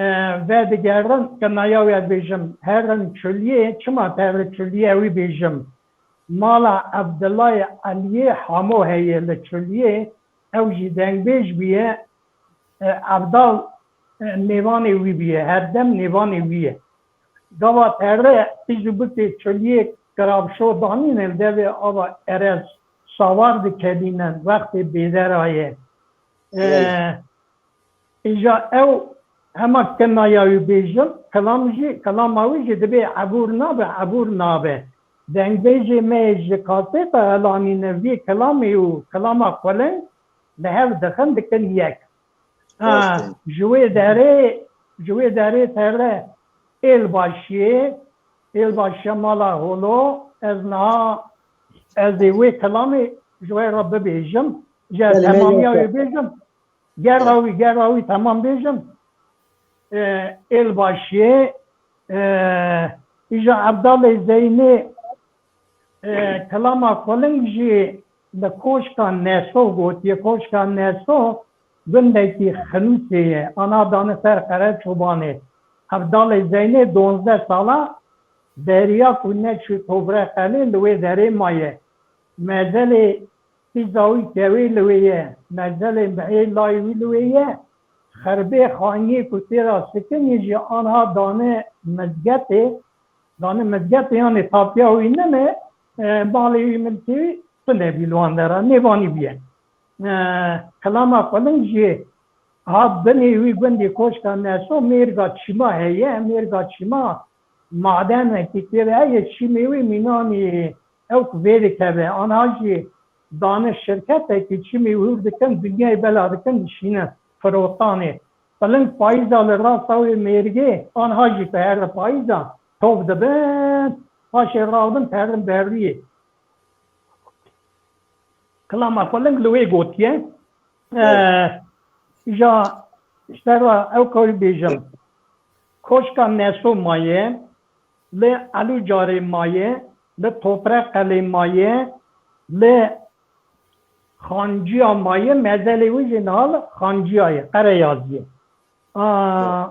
vedigerin, kinaya wî ez bêjim, herin Çiliyê, çima terin Çiliyê ew ê bêjim. Mala Evdilayê Eliyê Hamo heye li Çiliyê, ew jî dengbêj bûye, e, Evdal, e, mêvanê wî bûye, herdem mêvanê wî ye. Gava tere qîz û bikê Çiliyê kiravşo danîne li devê ava Erez, savar dikelîne wextê bêdera ye. E, Îja ew hema kinaya wî bêjim, kilam jî, kilama wî jî dibê ebûr nabe, ebûr nabe. Dengbêjê me ji kasêta elanîne vî kilamê û kilama xweleng li hev dixin dikin yek. Ha, Rast e. ji wê derê, ji wê derê tere Êlbaşiyê, Êlbaşiya mala holo, ez niha, ez ê wê kilamê ji we re bibêjim, ji Belê, me temamiya yek wê e. bêjim. Gerra wî, gerra wî temam bêjim. E, Êlbaşiyê, e, îja Evdalê Zeynê, e, kilama Kuling jî li Koşka Neso gotiye. Koşka Neso gundekî Xinûsê ye. Ana dane ser Qereçobanê. Evdalê Zeynê donzdeh sala beriya ku neçû Tobre Qelê li wê derê maye. Mezelê Qîza wî kewê li wê ye, mezelê mehê layê wî li wê ye, xerbê xaniyê ku tê de sikinî jî anha dane mizgetê, dane mizgetê yanê tapiya wî nine, e, malê wî milkê wî tune bî li wan dera, nêvanî bûye. E, kilama Kuling jî ha binê wî gundê Koşka Neso mêrga çîma heye, mêrga çîma madenekî tê de heye, çîmê wî mînanî ew ku vê dikeve, anha jî dane şirketekî çimî hûr dikin, dinyayê bela dikin, dişînin firotanê. Piling payîza li rasta wê mêrgê, anha jî ku here payîza top dibin, paşê rawdin perin berriyê. Kilama Piling li wê gotiye, e, ja ji te re ew kawî bêjim. Koşka Neso maye, li Elûcarê maye, li Topreqelê maye, li Xanciya maye, mezelê wî jî niha li Xanciya ye, Qereyaziyê. A,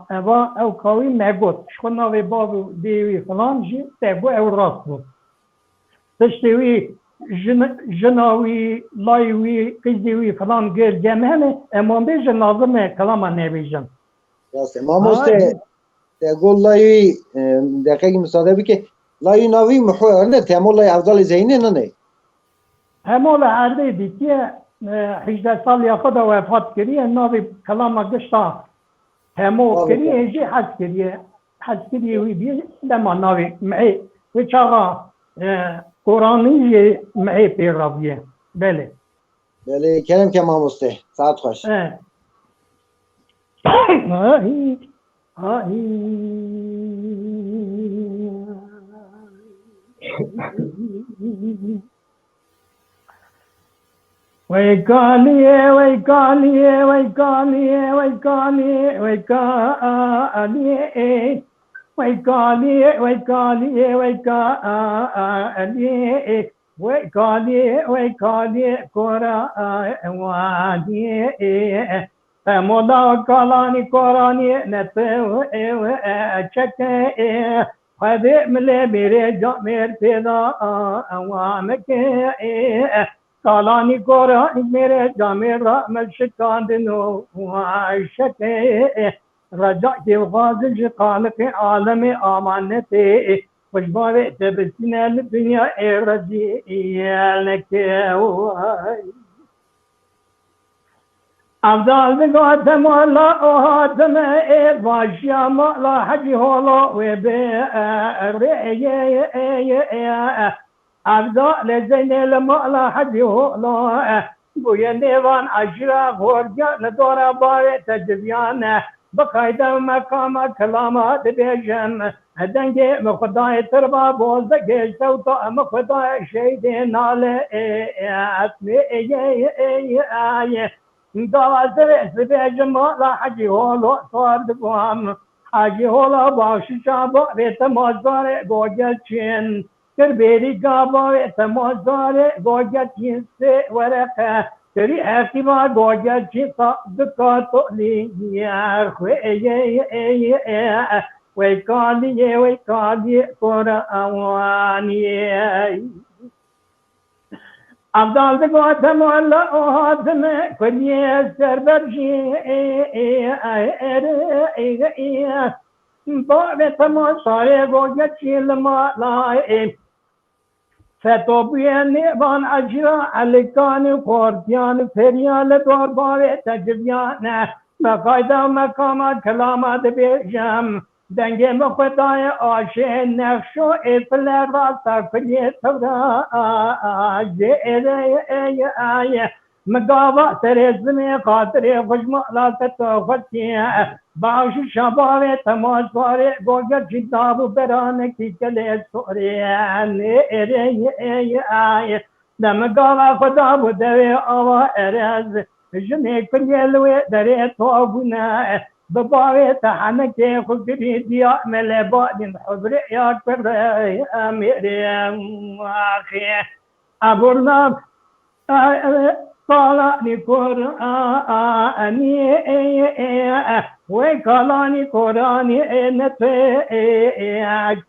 eva ew kawî me got. Ji xwe navê bav û dê wî filan jî te got, ew rast bû. Piştê wî jin-, jina wî, layê wî, qîzê wî filan gel cem hene, em wan bêjin, lazim e kilama nebêjin. Rast e. Mamoste, Ha, te got layî, e, deqekî misade bike. Layî navî Miho ye, ne Temo layî Evdalê Zeynê nine? Hemo li erdê dîtiye, e, hejdeh saliya xwe de wefat kiriye, navê kilama gişta Temo Navê kiriye, Temo. Jî hez kiriye. Hez kiriye wî bî, dema navê mihê. Wê çaxa, e, Koranî jî mihê pê rabûye. Belê. Belê, kerem ke mamoste. Saet xweş. E. Ay, ay. Wey kaliyê, wey kaliyê, wey kaliyê, wey kaliyê, wey kaliyê. Wey kaliyê, wey kaliyê, wey kaliyê. Wey kaliyê, wey kaliyê, kora waniyê. Te mola kalanî koranî ne te ew çeke. Xwedê milê mêrê camêr pêda wa meke. Kalanî koranî mêrê camêr ra me şikandin û şeke. Reca kêfxwazin ji Xaliqê alemê amanetê. Xweş bavê te bisîne li dinya ê rezîl neke. Evdal digote mala o hatime ê vajiya mala hecî holo wê bi rê ye ye ye ye. Evdal lê Zeynê li mala hecî holo bûye nêvan eşîra xorgiya li dora bavê te civiyane. Bi qayde û meqama kilama dibêjim. Dengê min Xwedayê tirba bozdegê sewta min Xwedayê şeydê nale ê, ê, esmê ê, ê, ê, ê, ê. Gava sibê sibêjim mala Hecî Holo sar dibam. Hecî Hola baxşişa bavê te mazarê gogel çin. Kir bêrî gava wê te mazarê gogel çin sê wereqe. Kirî heqîva gogel çin sa dika tolî xwe ê, ê, ê, ê, ê. Wey kaliyê, wey kaliyê kora ewaniyê. Evdal digote mala o hatime kuliyê serber jî ê, ê, ê, ê, ê, ê, ê. Bavê te ma sarê goge çî li mala ê. Feto bûye nêvan ecîra elikanî xortiyan feriya li dor bavê te civiyane. Me qayda meqama kilama dibêjim. Dengê min xwe daye aşê nexşo ê file rasta kuliyê tewra jê ê, ê, ê, ê. Min gava serê zimê xatirê xwe ji mala te to xwestiye. Baxşîşa bavê te ma sarê goge çî dav û beranekî gelê sorê. Ê, ê, ê, ê, ê. De min gava xwe dabû devê awa erez. Jinê kuliyê li wê derê to bûne. Bi bavê te henekê xwe kirî diya me lê badîn hubrê ya kure mêrê axê. Eburna kalanî koranî wê kalanî koranî ne tu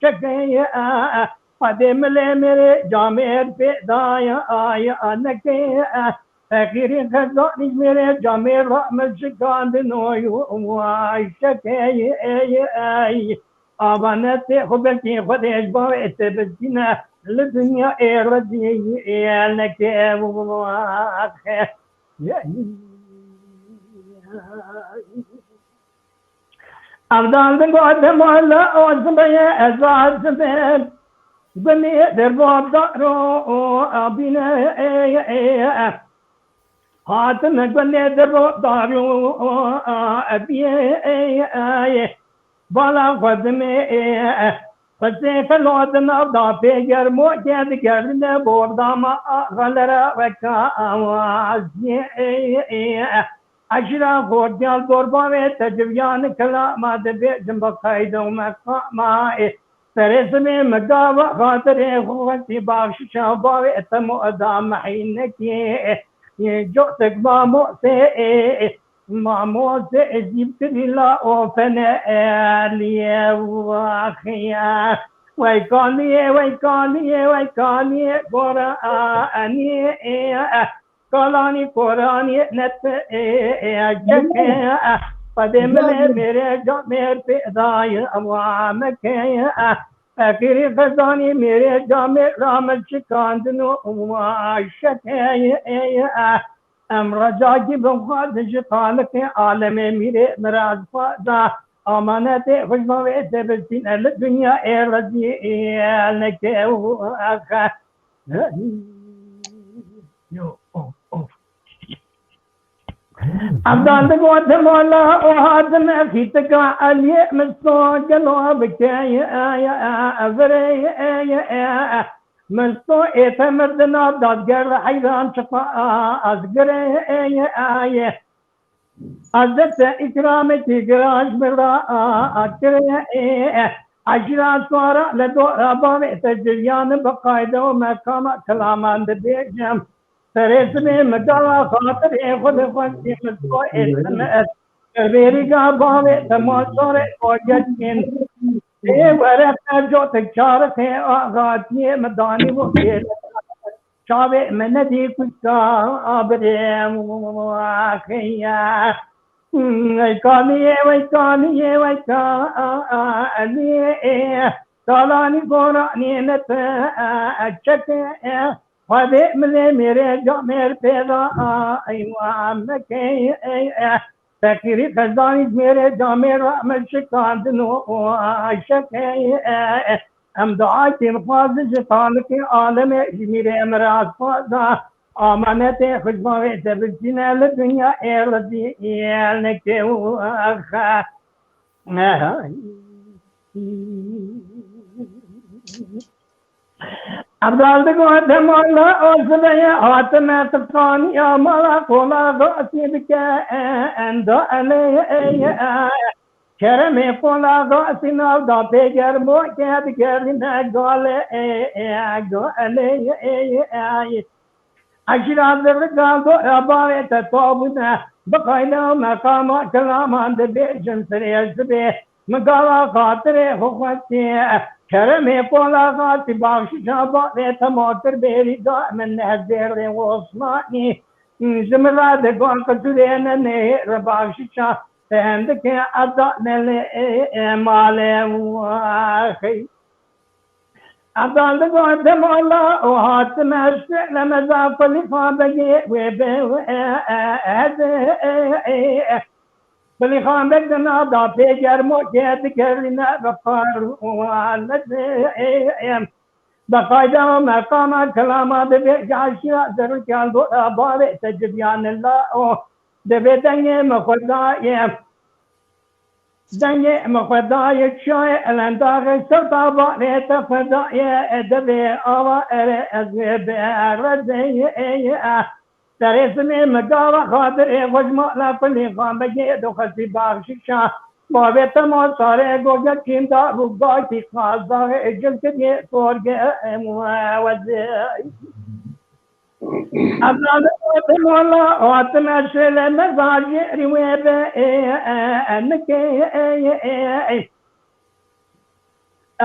çekê Xwedê milê mêrê camêr pê daye aya neke. Feqîrî xezanî mêrê camêr ra min şikandin oy şekê ey ey. Amanetê xwe belkî Xwedê ji bavê te bistîne li dinya ê rezî neke. Evdal digote mala azmeye ez azmim. Gunê derba daro abîne. Hatime gunê derba daro abiye. Bala xwedime. Xwezê xelo di nav da pê germo ke digerdine bordama axelere weka awaziyê. Eşîra xortiyal dorbarê te civiyan kilama dibêjin bi qayde û meqama ê. Serê zimê min gava xatirê xwe xwestî baxşişa bavê te moda mehînekê. Cotik mamosê ê, mamosê ê zîv kirî la ofene eliyê waxiye. Wey kaliyê, wey kaliyê, wey kaliyê gora aniyê. Kalanî koranî net ê, ê, ê, çeke, ê, Xwedê min ê mêrê camêr pê dayê, ewa meke, ê, Feqîrî xezanî mêrê camêr ra min şikandin û, ewa şeke, ê, ê, ê, em recakî bin xwedin ji Xaliqê alemê mîrê miraz xweda, amanetê xwe ji bavê te bistîne li dinya ê rezî, ê, neke û, exe. Yo, of, of. Evdal digote mala o hatim xîtika Eliyê min so gelo bike, ey, ey, ey, ey, ey, ey. Min so ê te mirdina dadger heyran çiqa az gire, ey, ey. Ez deste îkramekî giran ji min re akire. Eşîra swara li dora bavê te civiyan bi qayde û meqama kilaman dibêjim. Serê zimê min gava xatirê xwe li xwestî min so ê te me ez. Li bêrîga bavê te ma sorê xwe geçkîn. Ê were te cotik çarixê axatiyê min danî bo kê. Çavê me nedî kuçka birê xiya. Ey kaniyê, wey kaniyê, wey kaniyê. Talanî goranî ne te çeke. Xwedê milê mêrê camêr pêda eywa meke. Feqîrî xezanî mêrê camêr ra me şikandin û şeke. Em duayê dixwazin ji Xaliqê alemê ji mîrê miras xwaza. Amanetê xwe ji bavê te bistîne li dinya ê rezîl neke û exe. Aha. Evdal digot, "Mala o ziveye hatime tifkaniya mala, qola rastî dike enda eleye." Keremê qola rastî nav da pêger bo ke digerîne gale, e, e, gale, e, e, e. Eşîra zirrikan do, e, bavê te tabûne, bi qayda û meqama kilaman dibêjin sirê sibê. Min gava xatirê xwe xwestiye, keremê qola xatî baxşişa bavê te ma kir bêrî da min, Hezêrê Osmanî. Ji min re digot, qisûrê nenêr baxşişa te hindikê eda nelê, e, e, malê waxî. Evdal digot, "Mala o hatime şêle meza Kulî Xan Begê wê be, e, e, e, e, e, e." Kulî Xan Beg di nav da pêger mokê digerîne bi parwalê. Bi qayda û meqama kilama dibêje, eşîra zirrikan do, e, bavê te civiyane la o. Divê dengê min xwe dayê. Dengê min xwe dayê çiyayê elendaxê, sewta bavê te xwe dayê, e, devê ava ere ez wê berezeyê, e, e. Serê simê min gava xatirê xwe ji mala Kulî Xan Begê dixwestî baxşişa. Bavê te ma sarê goge çînda bû, gakî qazaxê cil kiriye sorge, em wezê. Evdal digot, "Mala hatime şêle meza jêrî wê be, e, e, e, nikê, e, e, e."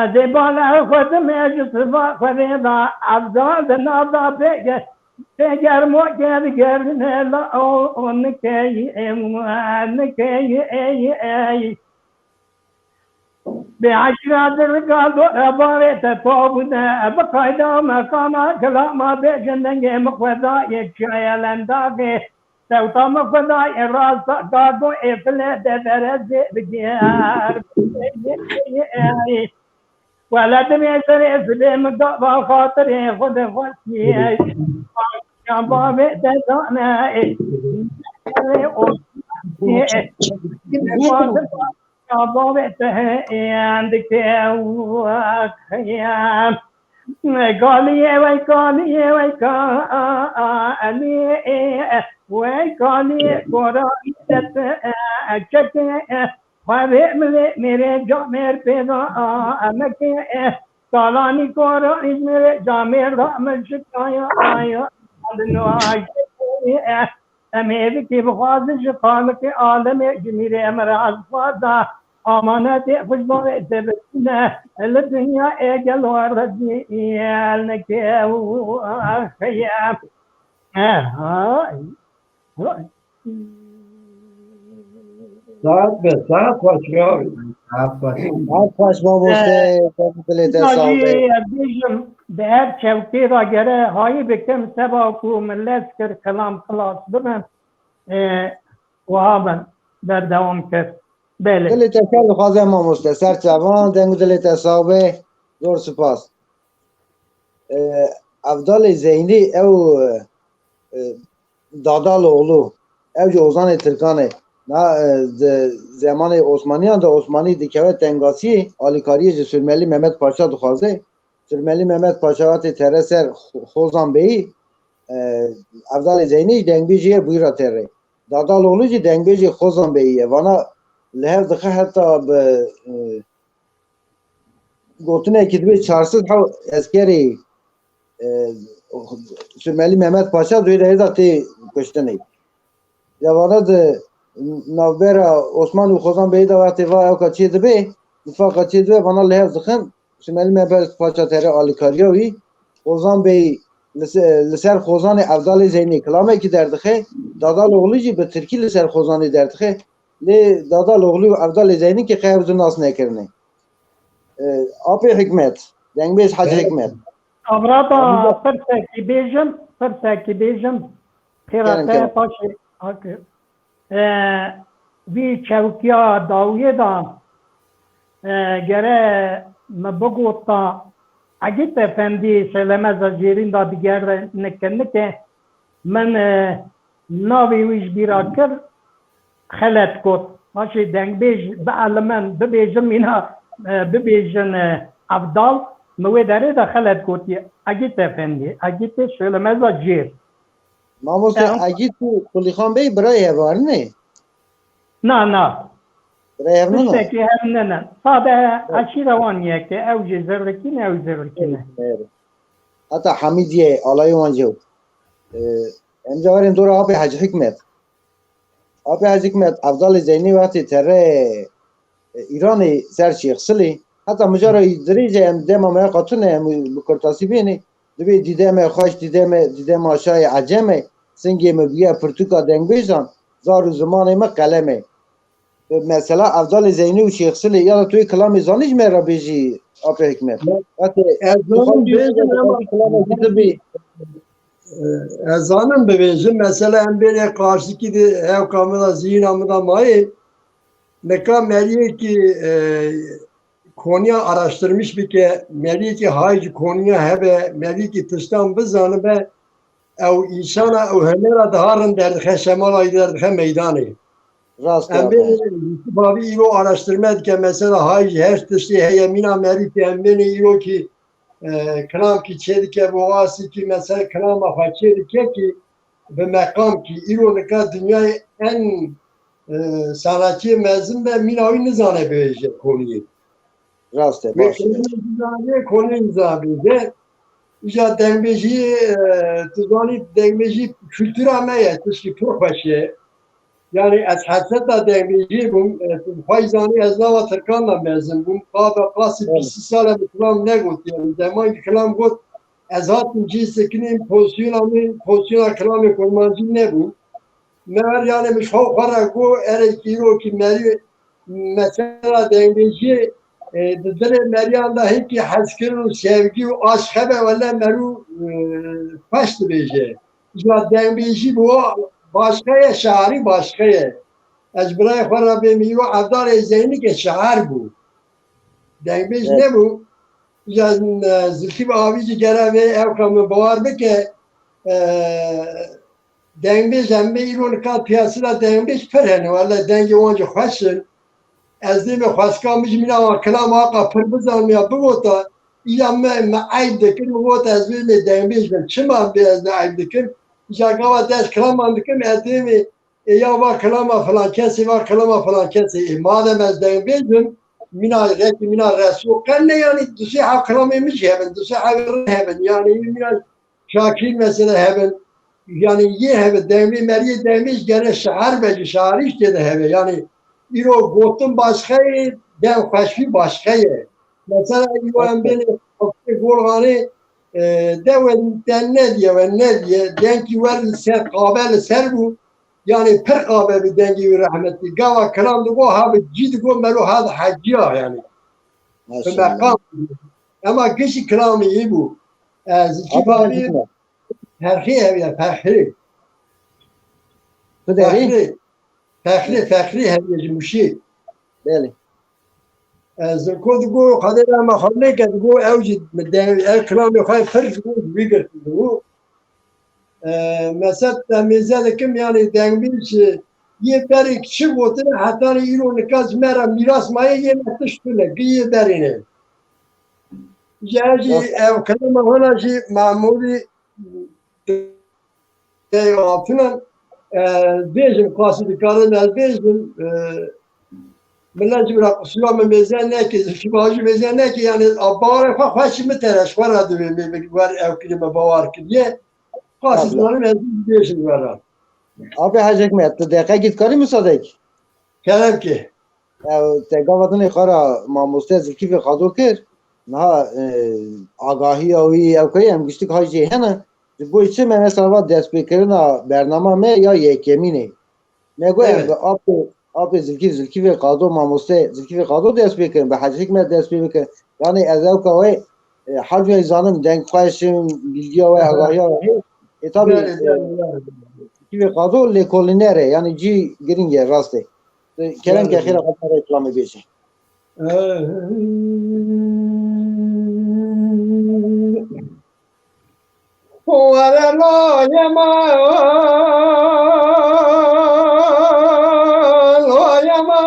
Ez ê bala xwe dime ji siva xwe rê da, Evdal di nav da pêge-, pêger mokê digerîne la o, o nikeyî, e, nikeyî, e, e. Bê eşîra zirrikan do, e, bavê te tabûne, e, bi qayda û meqama kilama bêjin dengê min xwe dayê çiyayê elendaxê. Sewta min xwe dayê rasta, gado ê file de berezê bigêr. Wele divê serê sibê min gava xatirê xwe dixwestiyê. Yan bavê te dane, e, e, o, e, e, bavê te heyandike, e, e, galiyê wey, galiyê wey, galiyê, e, wey galiyê, gora, e, e, çekê, e, xwevê milê, mêrê camêr pêda, e, emekê, e, Salanî kora Îzmîrê camêrda min şikaya aya. Em hêvikî bixwazin ji Xaliqê alemê, ji mîrê min re ez xwaza. Amanetê xwe ji bavê te bitîne, li dinya ê gelo rezîl neke û xeye. Eha. Saet be, saet xweş ya. Saet xweş. Saet xweş mamoste, dilê te sax be. Jî ez bêjim, di her çewkê de gere hayî bikim, seba ku min lez kir, kelam xilas bibin. E, wiha bin, berdewam kir. Belê. Dilê te şer dixwaze mamoste, ser çavan, deng û dilê te sax be. Zor spas. E, Evdalê Zeynî ew, e, Dadaloğlu, ew jî ozanê Tirkan e. Na, e, di zemanê Osmaniyan de Osmanî dikeve tengasiyê, alîkariyê ji Surmelî Mehmet Paşa dixwaze. Surmelî Mehmet Paşa hatê tere ser Xo-, Xozan Beyî, e, Evdalê Zeynî jî dengbêjî ye, bûyî ra tê rê. Dadaloğlu jî dengbêjê Xozan Beyî ye. Vana li hev dixe heta bi, e, gotinekî dibê çar sed hew eskerê, e, Surmelî Mehmet Paşa di wê derê de tê kuştinê. Ya vana di navbera Osman û Xozan Beyî de wextê va ewka çê dibe, nifaqa çê dibe, vana li hev dixin, Surmelî Mehmet Paşa tere alîkariya wî, Xozan Bey li se-, li ser Xozanê Evdalê Zeynî kilamekî derdixe, Dadaloğlu jî bi tirkî li ser Xozanê derdixe. Lê Dadaloğlu û Evdalê Zeynî kê qey ew du nas nekirine. E, Apê Hikmet, dengbêj Hacî Hikmet. Abrada pirsekî bêjim, pirsekî bêjim. Xêra te paşê hak. E, vî çewkiya dawiyê de, e, gere me bigota Egît Efendî şelemeza jêrîn de digere nike nike. Min, e, navê wî ji bîra kir, xelet got. Paşê dengbêj bielimin, bibêjin mîna, e, bibêjin, e, Evdal, min wê derê de xelet gotiye. Egît Efendî, Egîtê Şolemeza Cêr. Mamoste Egît û Qulîxan Bey birayê hev ne? Na, na. Birayê hev nîne? Tiştekî hev nîne. Sade eşîra wan yek e, ew jî zirikî ne, ew zirikî ne. Heta Hamîdiyê alayê wan jî. E, em cawarên dora apê Hecî Hikmet. Apê Hecî Hikmet, Evdalê Zeynî wextê tere, e, Îranê ser Şêxsilê, heta mijara dirêj e, em dema me ya qatune, em bi kurtasî bênê, dibê dîde me xweş, dîde me, dîde ma şayê ecem e, singê me bûye pirtûka dengbêjan, zar û zimanê me qelem e. Mesela Evdalê Zeynî û Şêxsilê, ya da tu yê kilamê zanî ji me re bêjî, apê Hikmet? Wextê Ez tu zanim xwezî bêjim, ama kilamekî tu bî. E, ez zanim bibêjim, mesela em bêrê qarşikî de hewka min de, zihîna min de mayê. Nika meriyekî, e, konuya araştirmiş bike, meriyekî hay ji konuya hebe, meriyekî tiştan bizanibe, ew însana, ew hunera daha rind derdixe şemala, derdixe meydanê. Rast e. Em bêrê Yusuf abi îro araştirme dike, mesela hay ji her tiştê heye, mîna merî ki em bêrê îro ki e, kilamkî çêdike, boxasîkî mesela kilama xwe çêdike kî bi meqamkî îro nika dinyayê en, e, sanatçiyê mezin be mîna wî nizane bibêje koniyê. Rast e, baş e. Koniyê nizane, koniyê nizane bêje. Îja dengbêjiyê, e, tu zanî dengbêjî kultura me ye, tişkî pir xweş e. Yani ez hesreta dengbêjiyê bûm. E, tu xwe zanî ez nava Tirkan de mezin bûm. Qada qasî Evet. bîst sal e min kilam negotiye. Min zemankî kilam got, ez hatim cî sekinîm, pozisyona min, pozisyona kilamê kurmancî nebû. Me er yani min xwe xwe re got, erê kîro ki merî mesela dengbêjiyê, e, di dilê meriyan de hinkî hezkirin û sevgî û aşk hebe, wele merû, e, xweş dibêje. Ya dengbêjî bi wa başqa ye, şairî başqa ye. Ez ji birayê xwe re bêm îro Evdalê Zeynî ke şair bû. Dengbêj Evet. nebû. Ya, e, Zilkîf Avî jî gere vê ewka min bawer bike, e, dengbêj em bê îro nika piyasî de dengbêj pir hene. Wele dengê wan jî xweş in. Ez dê me xweska min jî mîna wan kilam aqa pir bizanmiya bigota. Îya me, me eyb dikir, min got ez bê me dengbêj bim. Çima bê ez ne eyb dikim? Îja gava dest kilaman dikim, ez dê me, ê ya va kilama filan kesê, va kilama filan kesê. Ê madem ez dengbêj bim, mîna rekî, mîna reso qe ne, yani du sê hev kilamê min jî hebin, du sê hev hebin. Yani mîna Şakîr mesela hebin. Yani yê hebe, demê meriyê demê ji gere şair be, ji şairî jî tê de hebe. Yani îro gotin başqa ye, dem xweşbî başqa ye. Mesela îro em bêne Xafirê Golxanê, e, de we te nediye, we nediye. Denkî we li ser, qabe li ser bû. Yani pir qabe bi dengê wî rehmetî. Gava kilam digo, ha bi cî digo, mero ha di heciya yani. Bi Maşallah. meqam. Ema gişî kilamê yî bû. Ez iki Abi, babî Hikmet. Ferhî hevî ye, Ferhî. Tu derî? Ferhî. Ferhî, Ferhî hevî ye ji Mûşî. Belê. Ez ko digo, Xwedê rehma xwe lê ke digo, ew jî mi de, ev kilamê xwe pir ji bo ji wî girtî digo. E, mesela te mêze dikim, yani dengbêj yê berê çi gotine, hetanî îro nika ji me re mîras maye, yê me tişt tune, gi yê berê ne. Ji ev jî, Rast. ev kilama hona jî Memûrî Tey Hatuna, e, bêjim, qasî dikarim ez bêjim, e, millet ji min re qisûra min mêze neke, zikî bajî mêze neke, yani, a, bawerê xwe xweşî min tere, ji xwe re divê min, min wer ew kirî me bawer kiriye. Qasî Tablo. zilanim ez bêjim we re. Abi Hecî Hikmet, tu deqekî dikarî misadek? Kerem ki. Ew, te gava dinê xwe re mamoste Zilkîfê Qado kir. Niha, e, agahiya wî ew kayê em giştik hay jê hene. Ji bo çi me mesela va destpêkirina bernama me ya yekemînê. Me got em Evet. bi apê, apê Zilkîf, Zilkîfê Qado, mamoste Zilkîfê Qado dest pê kirin, bi Hecî Hikmet dest pê bikin. Yani ez ew ka wê, e, her cihê zanim, deng xweş in, bilgiya wê, Aha. agahiya wê hê. E, tabii, Belê, e, belê, belê. Zilkîfê Qado lêkolîner e, yani cî giring e, rast e. E, kerem ke Belê. xêra xwe reklamê bêje. Were layê me, layê me.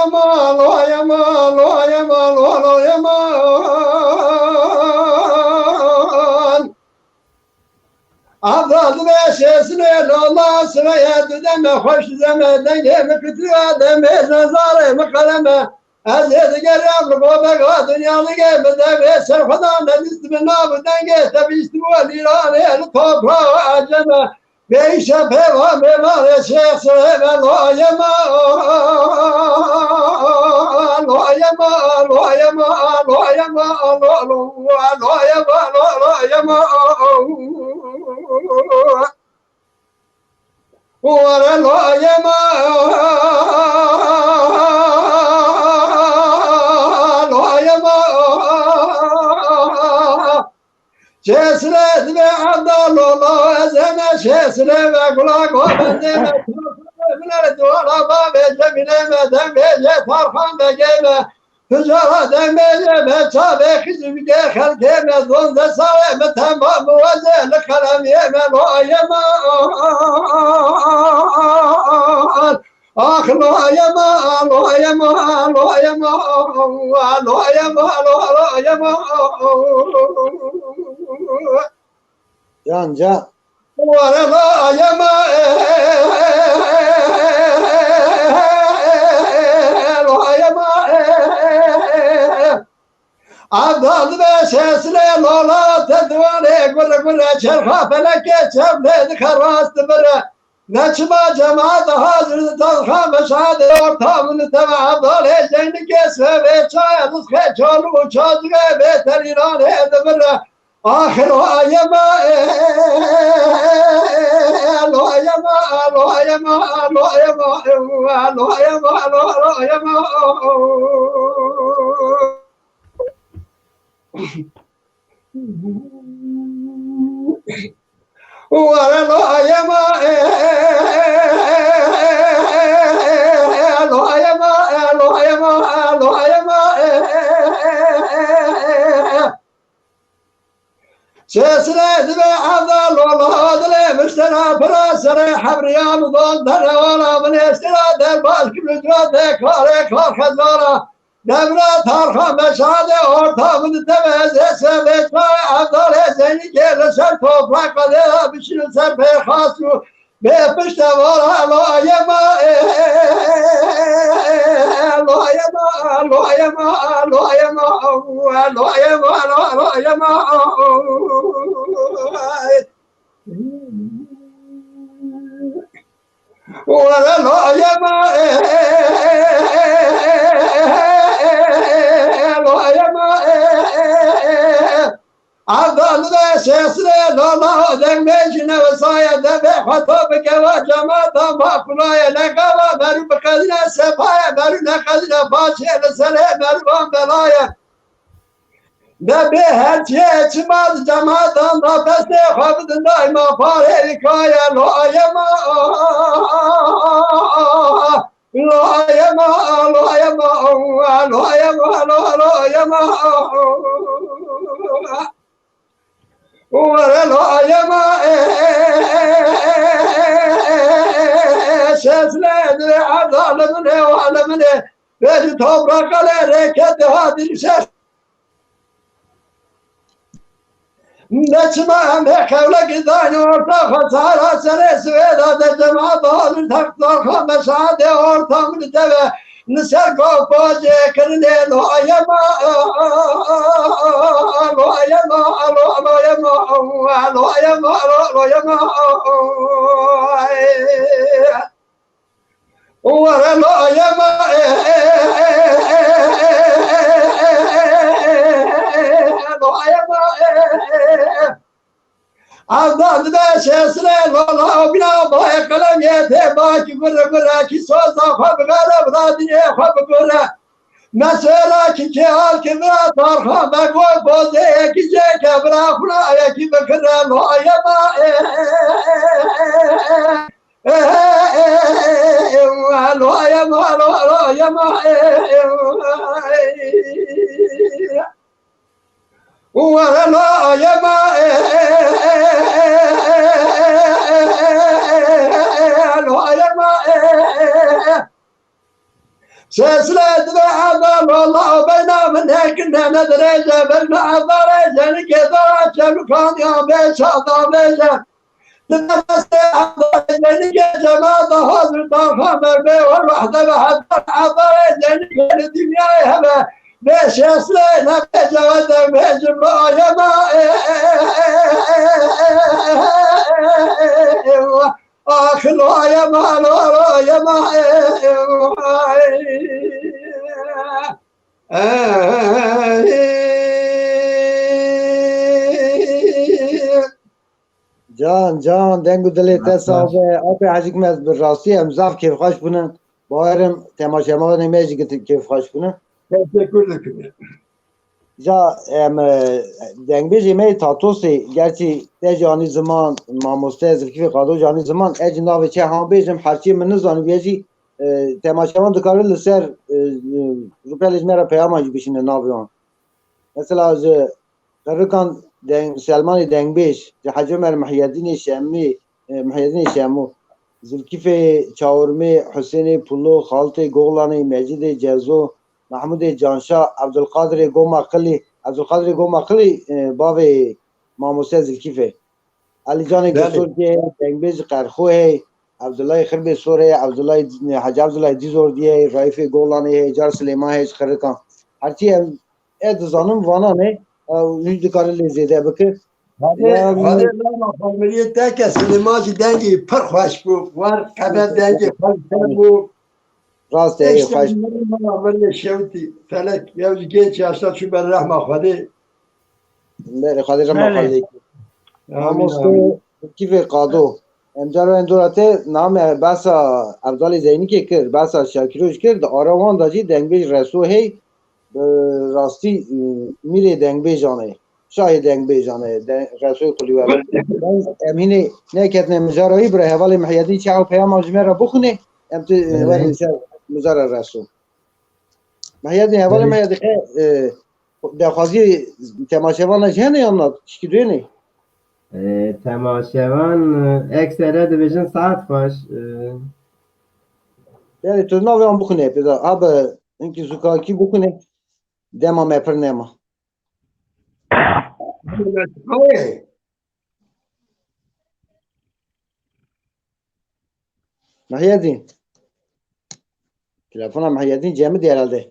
Yeman, lo yeman, lo yeman, lo, lo yeman. Abdal dibe şêsine, lo la sireye dideme, xweş dideme, dengê mi kitiya demê, zezarê mi qeleme. Ez ê digerim li gobeka dinya digê, mi devê ser xwe da nedîst bi nav û dengê te bîstibû lîranê li topraxa eceme. Bêyîşe pêva mêvanê Şêx Silêman, lo yeman, lo yeman, lo yeman, lo yeman, lo, lo, lo yeman, lo, lo yeman. Were lo yeman, lo yeman. Şêsile dibe Evdal lo, lo ezeme şêsile ve gula govende me. Bile duala bavê Cemile me, dembêje Tarxan Begê me. Tijara dembêje me, çavê xizî bike xelkê me, zonze sare me, temam weze li qelemiyê me, lo yeman. Ax, lo yeman, lo yeman, lo yeman, lo yeman, lo, lo yeman. Can, can. Were, lo yeman, lo yeman. Evdal dibe şêsile, lo la te diwanê gure gure, çerxa felekê çev lê dike rast dibire. Ne çima cemaat hazir di Tarxa Meşadê orta min teme Evdalê Zeynikê Swêvê çaya Rizqê Çolû û Çazûrê bê terîranê dibire. Axir o ayema, lo ayema, lo ayema, lo ayema, lo ayema, lo ayema. Were lo ayema, lo ayema, lo ayema, lo ayema. Sesine dibe Evdal lo, lo dilê miştera pira serê hebriyan dol dere wala min êstira derbas kibri dura de kare kar xezara. Devra Tarxa Meşadê orta min teveze sevê çay Evdalê Zeynikê li ser topraqa de bişîn ser pêxas û bê pişte vara lo yema, lo yema, lo yema, lo yema, lo yema, lo yema. Were lo yema, lo yema. Evdal de şêsirê lo la deng bêjîne ve saye de bê xwe to bikeva cemata ma kulaye, ne gava merû biqedine sepaye, merû neqedine paçê li serê merûvan belaye. De bê her çiyê çima di cematan da destê xwe bidin daîma parê dikaye lo ayema, lo ayema, lo ayema, lo ayema, lo, lo ayema. Were lo ayema, şesle de azalimine, alimine. Beri toprak ale reket hadin şes. Ne çima em hê qewlekî dayne orta xwe sara serê Swêda de cemaat hazir tek zarxa meşa de orta min deve. Li ser gava pacê kirinê lo ayema, lo ayema, lo, lo ayema, lo, lo ayema, lo, lo ayema. Were lo ayema, lo ayema. Evdal de şesirê lo la bîna bayê qelemê tê bakî gure gure kî soza xwe bigere, bira dinê xwe bigure. Mesela ki kehal ki bira tarxa me goy bozê yekî cê ke bira xuna yekî bikire lo ayema, lo ayema, lo, lo ayema. Were lo ayema, lo ayema. Sesle dibe Ezal, walla o beyna min hekinde ne dirêje, bejna Ezalê cenikê dara çevikan ya bê çata bêje. Dibe destê Ezalê cenikê cemata hazir ta xamer bê wer wahde ve hezar Ezalê cenikê li dinyayê hebe. Bê şeslê ne bê cewete bê cimba yema. Ax, loye ma, loye ma, e, e, ay. Can, can, deng û dilê te sax be. Apê Hecî Hikmet, bi rastî em zaf kêfxweş bûne. Bawerim temaşevanê me jî kêfxweş bûne. Teşekkür dikim. Ja, em, e, dengbêjê me yê Tatosê, gerçî te jî anî ziman, mamoste Zilkîfê Qado jî anî ziman, ez jî navê çi han bêjim, herçî min nizanî, bê jî, e, temaşevan dikare li ser, e, e, rûpelê ji me re peyaman jî bişîne navê wan. Mesela ji Qirikan deng-, Selmanê Dengbêj, ji Hecî Omer Mihyedînê Şemî, e, Mihyedînê Şemo, Zilkîfê Çawirmê, Husênê Pulo, Xaltê Goxlanê, Mecîdê Cezo, Mehmûdê Canşa, Ebdulqadirê Goma Qilî, Ebdulqadirê Goma Qilî, e, bavê mamoste Zilkîfê. Elîcanê Belê. Girsor jî heye, Dengbêj Qerxo heye, Ebdullahê Xirbê Sor heye, Ebdullahê, Hecî Ebdullahê Dîzor jî heye, Raîfê Golanê heye, Car Silêman heye ji Xirikan. Herçî em, ez dizanim vana ne, ew hîç dikare lê zêde bike. Xwedê, Ya, Xwedê lama xwemiriyê te ke Silêman jî dengê pir xweş bû. Wer qede dengê xweş bû. Rast e, Êşte xweş. Mala mirê şewtî. Felek, yew ji genç yaşta çû ber rehma Xwedê. Berê, Xwedê rehma Belê. Xwedê. Amîn, Mamoste amîn. Kîfê Qado. Em carayên dora te name behsa Evdalê Zeynikê kir, behsa Şakiro jî kir, di ara wan de jî dengbêj Reso hey, bi rastî, e, mîrê dengbêjan e. Şahê dengbêjan e, de-, Resoyê Qulîwer. Em, em hînê neketine mijara wî, bira hevalê Mihyedîn çi ew peyama ji me re bixwîne, em tu, e, Belê. Werin ser mijara Reso. Mihyedîn, hevalê Belê. Mihyedîn, e, e, daxwaziyê temaşevana jî hene yan na, tişkî duyê ne? E, temaşevan, e, eksere dibêjin saet xweş, e. Yani tu navê wan bixwîne, pê de, abi, hinkî zûkakî bixwîne, dema me pir nema. Mihyedîn. Telefona Mihyedîn cemidî herhalde.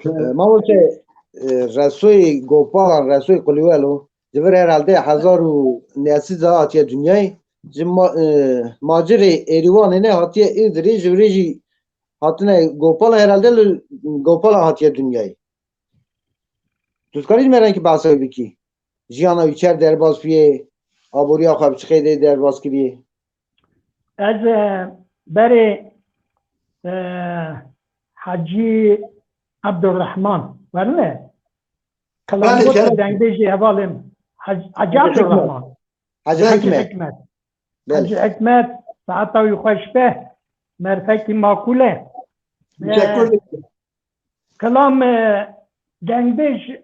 Hı. E, Mamoste, e, Resoyê Gopalan, Resoyê Qulîwelo, ji vir herhalde hezar û neh sed de hatiye dinyayê. Ji ma-, e, macirê Êrîwanê ne hatiye Îzirê, ji virê jî hatine Gopala, herhalde li Gopala hatiye dinyayê. Tu dikarî ji me re hinkî behsa wî bikî? Jiyana wî çer derbas bûye, aboriya xwe bi çi qeydê derbas kiriye? Ez, e, berê, e, Hecî Ebdurrehman, werine? Belê, Kilamgot şeref. Dengbêjê hevalê min. Hec-, Hecî Hecî Hikmet. Ebdurrehman. Hecî Hecî Hikmet. Hikmet. Belê. Hecî Hikmet, saeta wî xweş be. Merfekî makul e. Teşekkür E, ederim. Kilam, e, dengbêj,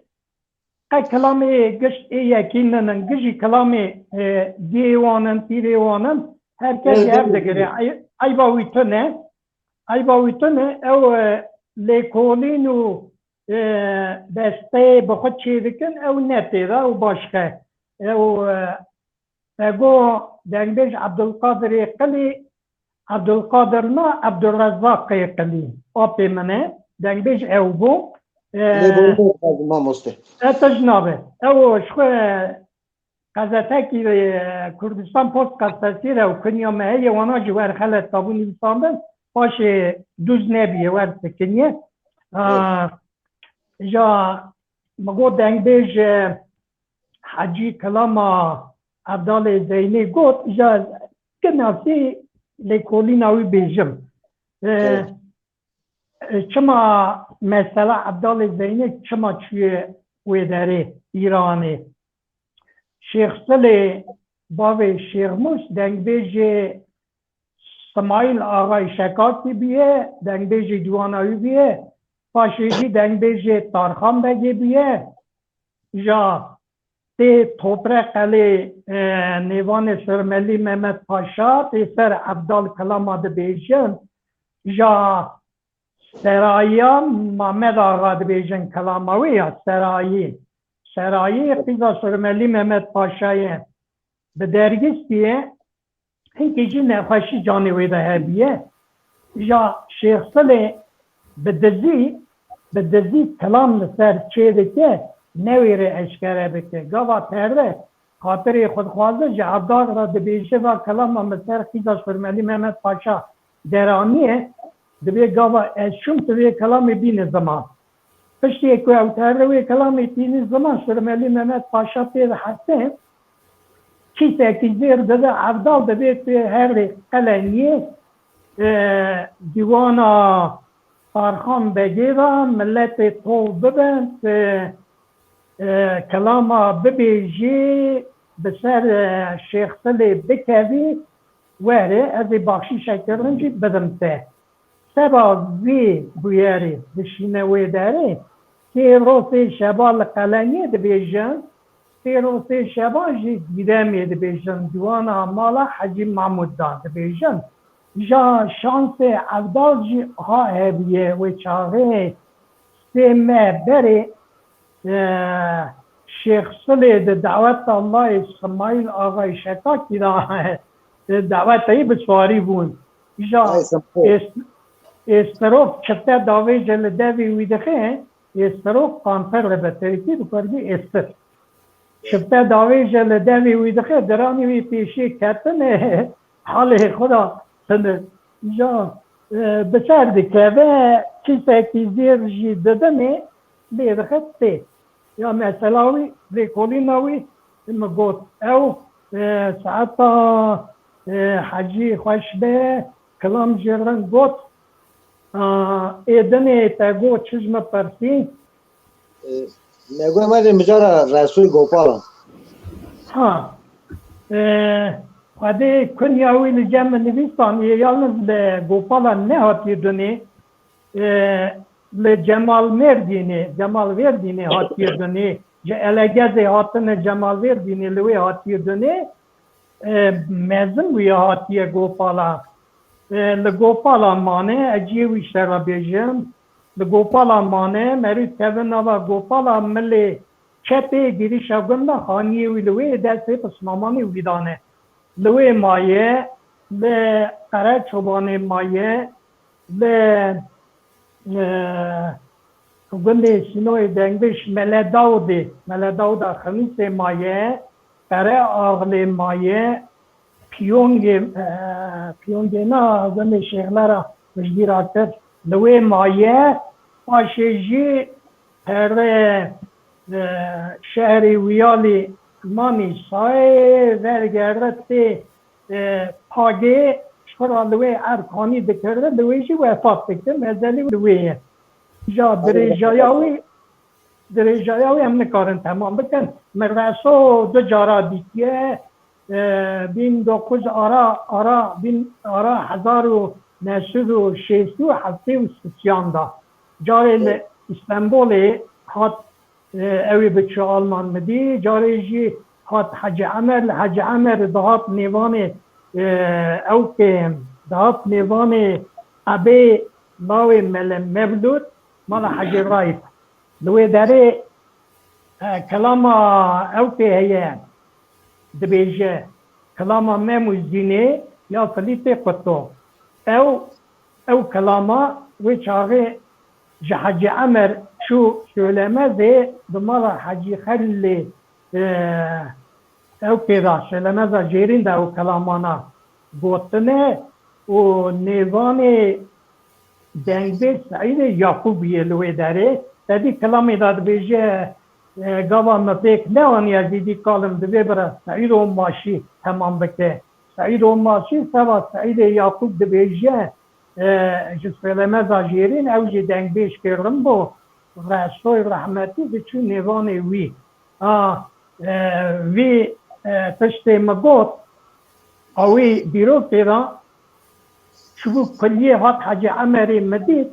qe kilamê gişt ê yekî ninin, gijî kilamê, e, diyê wan in, pîrê wan in, her kes Evet, ji hev evet, digire. evet. Ay-, ayba wî tune, ayba wî tune, ew, e, lêkolîn û, e, besteyê bi xwe çêdikin, ew ne tê de û başqe. Ew, e, Me got, dengbêj Ebdulqadirê Qilî, Ebdulqadir na, Ebdulrezzaqê Qilî. Apê min e, dengbêj ew bû. E, Lêborînê dixwazim, mamoste. E, tij nabe. Ew ji xwe qezetekî, e, Kurdistan Post qezetî re û kunya me heye, wana jî wer xelet dabû nivîsandin. Paşê dûz nebîye, wer sikiniye. A, Evet. Ja, min got dengbêj, e, Hecî kilama Evdalê Zeynê got, ja kinasî lêkolîna wî bêjim. E, Evet. E, çima mesela Evdalê Zeynê çima çûye wê derê Îranê? Şêx Silê bavê Şêx Mûs dengbêjê Simayîl Axayê Şekakî bûye, dengbêjê dîwana wî bûye, paşê jî dengbêjê Tarxan Begê bûye. Ja tê Topre Qelê, e, nêvanê Sirmelî Mehmet Paşa, tê ser Evdal kilama dibêjin. Ja Serayiya Mamed Axa dibêjin, kelama wê ya Serayî. Serayî qîza Surmelî Mehmet Paşa ye. Bi dergîstî ye. Hinkî jî nexweşî canê wê de hebiye. Ja Şêx Silê bi dizî, bi dizî kilam li ser çêdike, newêre eşkere bike. Gava perde xatirê xwe dixwaze, ji Evdal re dibêje, va kilama min ser qîza Surmelî Mehmet Paşa deraniye, dibê gava ez çûm tu vê kilamê bîne ziman. Piştî ku ew tevre wê kilamê tînî ziman, Surmelî Mehmet Paşa tê dihese, kîsekî zêr dide Evdal, dibê tu herê Qeleniyê, e, dîwana Tarxan Begê de miletê tov bibin, tu, e, kilama bibêjî, bi ser, e, Şêx Silê bikevî, werê ez ê baxşîşeke rind jî bidim te. Seba vê bûyerê dişîne wê derê, sê rosê şeba li Qeleniyê dibêjin, sê rosê şeba jî Dîremê dibêjin, diwana mala Hecî Mahmûd da dibêjin. Ja şansê Evdal jî ha hebûye wê çaxê sê meh berê, e, Şêx Silê di daweta Layê Simayîl Axayê Şetakî de, e, daweteyî bi swarî bûn. Ja Ay, Sempol. Ês-, Êstirok çifte davêje li devê wî dixe, Êstirok panter li bi tirkî, bi kurdî êstir. Çifte davêje li devê wî dixe, diranî wî pêşî ketine, halê xwe da tine. Ja, e, bi ser dikeve, kîsekî zêr jî didinê, lê dixe tê. Ya mesela wî, lêkolîna wî, min got, ew, e, saeta, e, Hecî xweş be, kilam jê rind got, a, ê dinê te got çi ji min pirsî? E, me got, me dê mijara Resoy Gopala. Ha, e, Xwedê kunya wî li cem min nivîstan, yê yalniz li Gopala nehatiye dunê. E, li Cemal Mêrdînê, Cemal Vêrdînê hatiye dunê. Ji Elegezê hatine Cemal Vêrdînê, li wê hatiye dunê. E, mezin wî hatiye Gopala. E, li Gopala mane, ez cihê wî ji te re bêjim. Li Gopala mane, merî kevin nava Gopala milê çepê girîşa gund de, xaniyê wî li wê, destê pismamanê wî dane. Li wê maye, li Qereçobanê maye, li, e, gundê Sînoyê Dengbêj Mele Dawdê, Mele Dawda Xemîsê maye, Qere Axlê maye, Piyongê, e, Piyongê na gundê Şêxlera Mijgîra kir, li wê maye, paşê jî pere, e, şehrê Wiyalî Manîsayê, vergere tê, e, Pagê, ji xwe re li wê Erkanî dikirdi, li wê jî wefat dikir, mezelî li wê ye. Ja dirêjaya wî, dirêjaya wî em nikarin temam bikin. Min Reso du cara dîtiye, e, bin dokuz ara, ara, bin, ara hezar û neh sed û şêst û heftê û sisiyan da. Carê li Îstenbolê hat, e, ew ê biçû Alman midî, carê jî hat Hecî Emer, li Hecî Emer dihat nêvanê, e, ew kê dihat nêvanê ebê lawê Mele Mevlûd, mala Hecî Raif. Li wê derê, e, kelama ew kê heye, dibêje, kelama Mem û Zînê ya Filîtê Quto. Ew, ew kelama wê çaxê ji Hecî Emer çû Şolemezê, bi mala Hecî Xelîlê, e, ew pê de, Şolemeza Jêrîn de ew kelamana gotine û nêvanê Dengbêj Seîdê Yaqûbî ye li wê derê. Te dî kilamê de dibêje, e, gava min pêk neaniye, zîdî kalim divê bira Seîd Onbaşî temam bike. Seîd Onbaşî seba Seîdê Yaqûb dibêje, e, ji Şolemeza Jêrîn, ew jî dengbêjkê rind bû. Resoy rehmetî diçû nêvanê wî. A, e, vî, e, tiştê min got, a wî dîrokê de çûbû kuliyê hat Hecî Emerê min dît,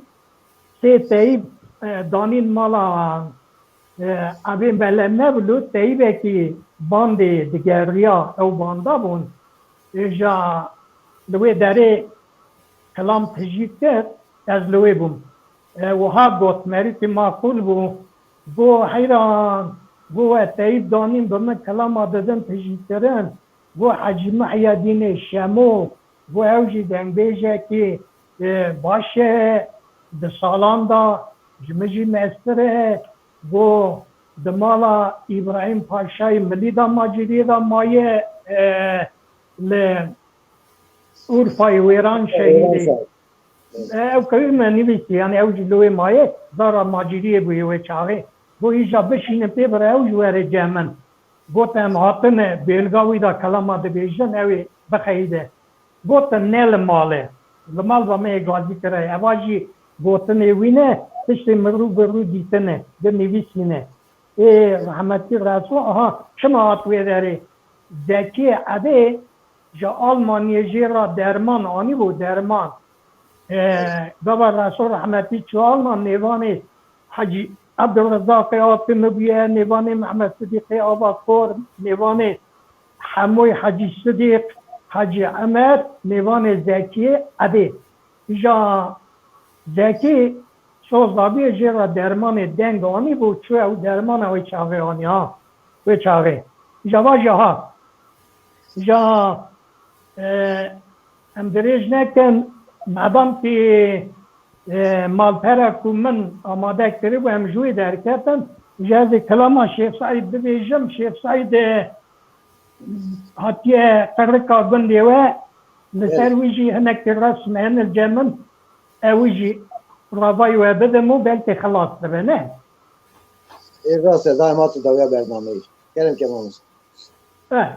sê teyîb, e, danîn mala, e, ebê Mele Mevlûd, teyîbekî bandê digeriya, ew banda bûn. Êja li wê derê kilam tijî kir, ez li wê bûm. e, wiha got, merîkî maqûl bû, got, heyran, got, we teyîb danîn bi min kilama didin tijîkirin, got, Hecî Mihyedînê Şemo, got, ew jî dengbêjekî, e, baş e, di salan de ji min jî mestir e, got, di mala Îbrahîm Paşayê Milî de Maciriyê de maye, e, li Urfayê Wêran şehîdê. Ew kewî me nivîsî, yanî ew jî li wê maye, zara Maciriyê bûye wê çaxê. Got, îja bişînin pê bire, ew jî were cem min. Got, em hatine, bêlga wî de kelama dibêjin, ew ê bixeyide. Gotin, ne li malê. Li mal ve me yê gazî kiraye. Eva jî gotinê wî ne, tiştê min rû bi rû dîtine, di nivîsîne. Ê rehmetî Resul, aha, çima hat wê derê? Zekî Edê ji Almanyê jê re derman anîbû, derman. E, gava Resul rehmetî çû Alman, nêvanê Hecî Ebdulrezaqê Atî min bûye, nêvanê Mehmed Sidîqê Avakor, nêvanê Hemoy Hecî Sidîq, Hecî Emer, nêvanê Zekî Edê. Îja Zekî soz dabûye jê re dermanê deng anîbû, çû ew dermana wê çaxê anî, ha, wê çaxê. Îja va jî ha. Îja, e, em dirêj nekin, madam kî, e, malpera ku min amade kiribû, em ji wê derketin, îja ez ê kilama Şêx Seîd bibêjim, Şêx Seîd, e, hatiye qirika gundê we, li ser wî jî hinekî resm hene li cem min, ew jî ravayî we bidim û belkî xilas dibe, ne? Ê, rast e, daima tu dawiya bernameyî. Kerem ke mamoste. Eh.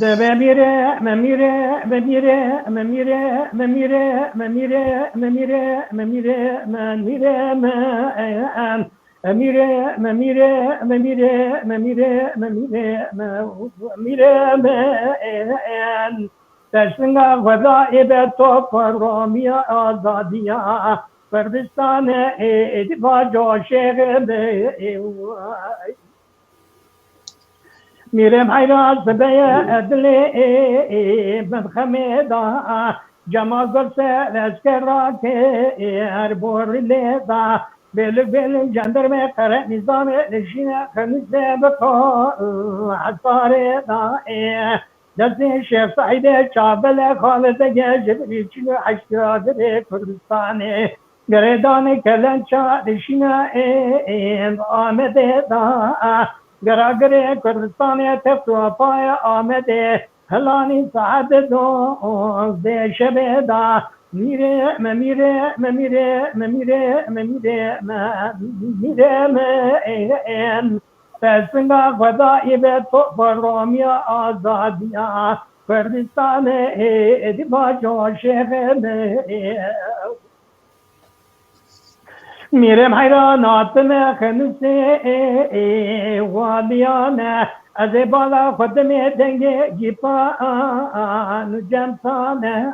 De memîre, memîre, memîre, memîre, memîre, memîre, memîre, memîre, memîre, me, em, Emîre, memîre, memîre, memîre, memîre, me, emîre, me, en. Te singa xwe da ê be top romiya azadiya Kurdistanê, ê, ê, di baco şêxê be, ê, way. Mîrem heyra sibeye edlê, ê, ê, min xemê da, Cemal Gurse, leşker rake, ê, her borî lê da. Bêlik bêlik cendermê qere nîzamê li şîne xenîse bi qol hesarê da ê. Destê Şêx Seîdê Çavele Xalidê Gejibirî çil û heşt giragirê Kurdistanê. Girêdanê kelença li şîne ê, ê, Amedê da. Giragirê Kurdistanê text û payê Amedê. Hilanî saet dozdê şevê da mîrê me, mîrê me, mîrê me, mîrê me, mîrê me, mîrê me, ê, ê, em. Te singa xwe da î be top romiya azadiya Kurdistanê, ê, ê, di baco şêxê me, ê. Mîrem heyran hatime xenusê, ê, ê, waliyane. Ez ê bala xwe dimê dengê gîpan û cemsane.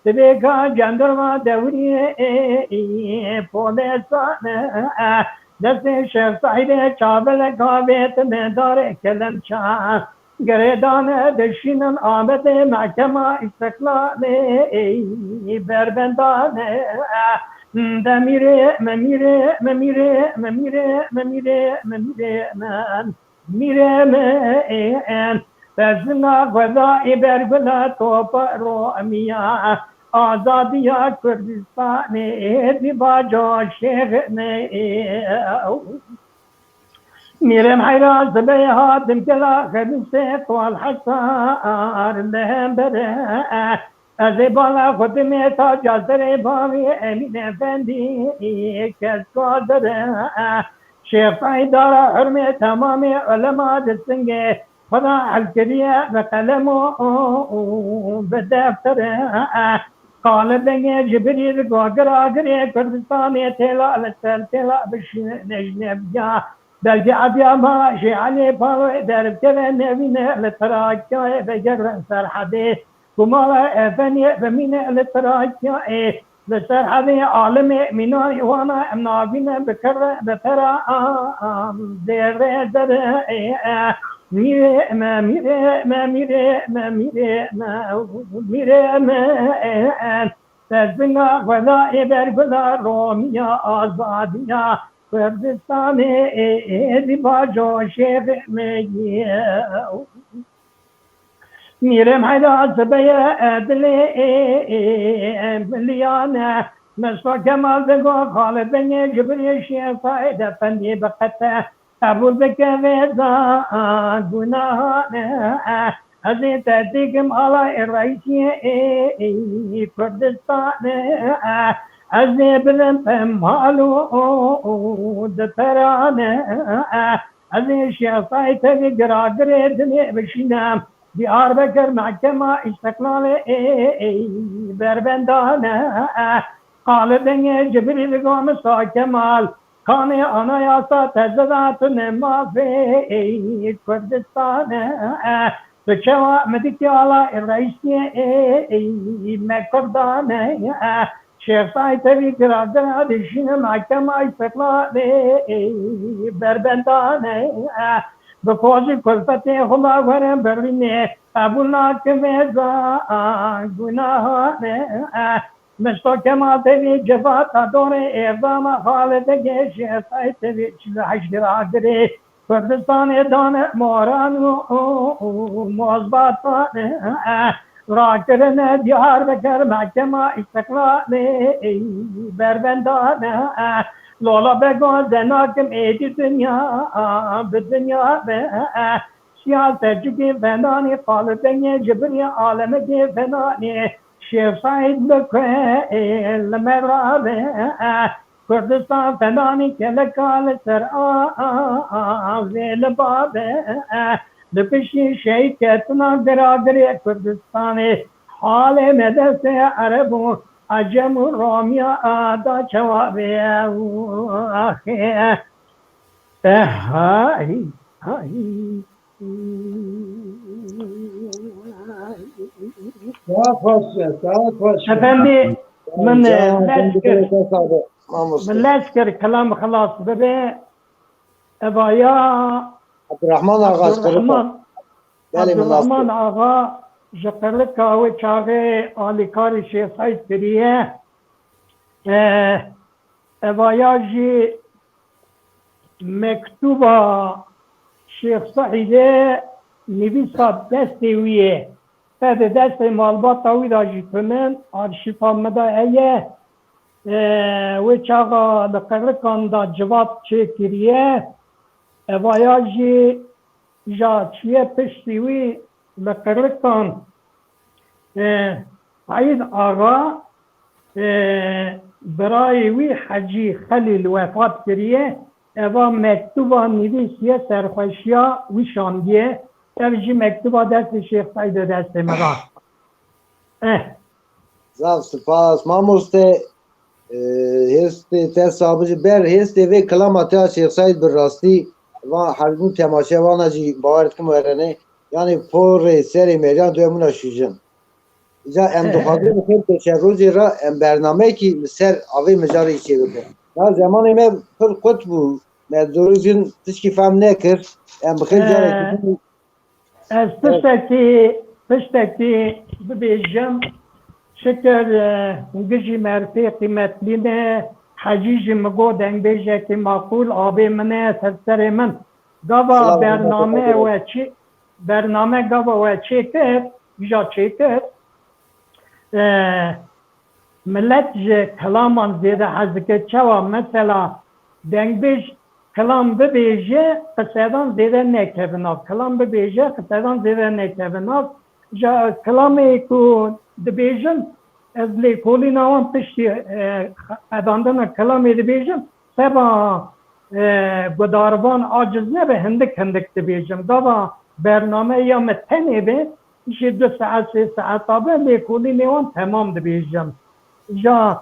Divê ka cenderma dewriyê, ê, ê, polêsane. Destê Şêx Seîdê Çavele gavê time darê kelemça. Girêdane dişînin Amedê mehkema Îstiqlalê, ey, berbendane. De mîrê me, mîrê me, mîrê me, mîrê me, mîrê me, mîrê me, mîrê me, en. Te singa xwe da ê bergula topa romiya azadiya Kurdistanê, di baca şêxê me. Mîrem heyra sibê hatim kela xebisê qal hesar li hembere. Ez ê bala xwe dimê taca serê bavê Emîn Efendî kes kazere. Şêx Seîd dara hurmê temamê ulema di singê xwe de helkiriye bi qelem û bi deftere. Qalibengê ji birî li gagiragirê Kurdistanê têla li ser têla bişîne nejnebiya. Belkî eviya ma jê Elê Paloyê derkeve nevîne li Trakyayê vegerin Serhedê. Ku mala Efeniyê bimîne li Trakyayê. Li Serhedê alimê mînayê wana em navîne bikire bi pera zêrê zerê. Mîrê me, mîrê me, mîrê me, mîrê me, mîrê me. Tezbina xweda ê bergula romiya azadiya Kurdistanê ê, ê, ê, di bajo şêxê me ye. Mîrê me heyda sibeye, e, dilê, e, e, e, miliyane. Mesto Kemal digo, Xalid Bengê Cibrîl Şêx Saîd Efendî biqete. Qebûl bike vê da gunahane. Ez ê te dikim alay reîsiyê, e, e, Kurdistanê. Ez ê bilim pe mal û, û, û di perane. Ez ê şêxsayê tevî giragirê dilê bişînim. Diyarbekir mehkema îstiqlalê ê, ê, berbendane. Qalibengê Cibrîl Gomi Sa Kemal. Kanê anayasa teze da tune mafê ê, Kurdistane. Tu çawa midikî ala reîsiyê ê, ê, me Kurdane. Şêxsayê tevî giragir a dişîne mehkema îstiqlalê berbendane. Bi kozî kulfetê xwe ma were birînê, qebûl nakim vê za gunahane. Misto Kemal tevî civata dorê êrdama Xalidegê Şêxsayê tevî çil û heşt giragirê. Kurdistanê dane moran û, û, û mozbatan e. Rakirine Diyarbekir mehkema îstiqlalê berbendane. Lola Bego zenakim êdî dinya bi dinya be. Siyasetçikê venanê qalibengê ji birî alemekê venanê Şêx Saîd bi ku li me rabe. Kurdistan fedanî keleka li ser a, a, a, vê li babe. Li piştî şehîd ketina giragirê Kurdistanê halê me destê Ereb û Ecem û Romiya a da çawa bê û axê. Eh, hay, hay. Daha xweş e, daha xweş e. Efendî, min, e, lez kir. Mamoste. Min lez kir, kelam xilas bibe. Evaya Abdurrahman Axa ji Qirika. Abdurrahman, belê, min nas kir. Abdurrahman Axa ji Qirika wê çaxê alîkarî Şêx Seîd kiriye. E, evaya jî mektuba Şêx Seîdê nivîsa destê wî ye. Te di destê malbata wî de jî tune, arşîfa me de heye. E, wê çaxa li Qirikan de civat çêkiriye. Evaya jî ja çûye piştî wî li Qirikan, e, Seîd Axa, e, birayê wî Hecî Xelîl wefat kiriye. Eva mektuba nivîsiye, serxweşiya wî şandiye. Ev jî mektuba destê Şêx Seîdê destê me de. Eh. Zaf spas, mamoste. Ee, hêstê te sabir ber hêstê vê kilama te ya Şêx Seîd bi rastî van hemû temaşevana jî bawer dikim werene. Yanî porê serê meriyan duyemûna şûjin. Îca em dixwazin bi xêr pêşerojê re em bernameyekî li ser avê mijarê çê bikin. Ya zemanê me pir qut bû. Me dorî jin tişkî fehm nekir. Em bi xêr careke din. Ez tiştekî, tiştekî bibêjim. Şikir, e, gijî merfê qîmetlî ne. Hecî jî min got dengbêjekî maqûl, abê min e, ser serê min. Gava bername we çi, bername gava we çêkir, îja çêkir. E, Milet ji kilaman zêde hez dike. Çawa? Mesela, dengbêj kilam bibêje, qisedan zêde nekeve nav. Kilam bibêje, qisedan zêde nekeve nav. Ja kilamê ku dibêjin, ez lêkolîna wan piştî, e, qedandina kilamê dibêjim. Seba, e, gudarvan aciz nebe, hindik hindik dibêjim. Gava bername ya me tenê be, jî du saet, sê saeta be, lêkolînê wan temam dibêjim. Ja,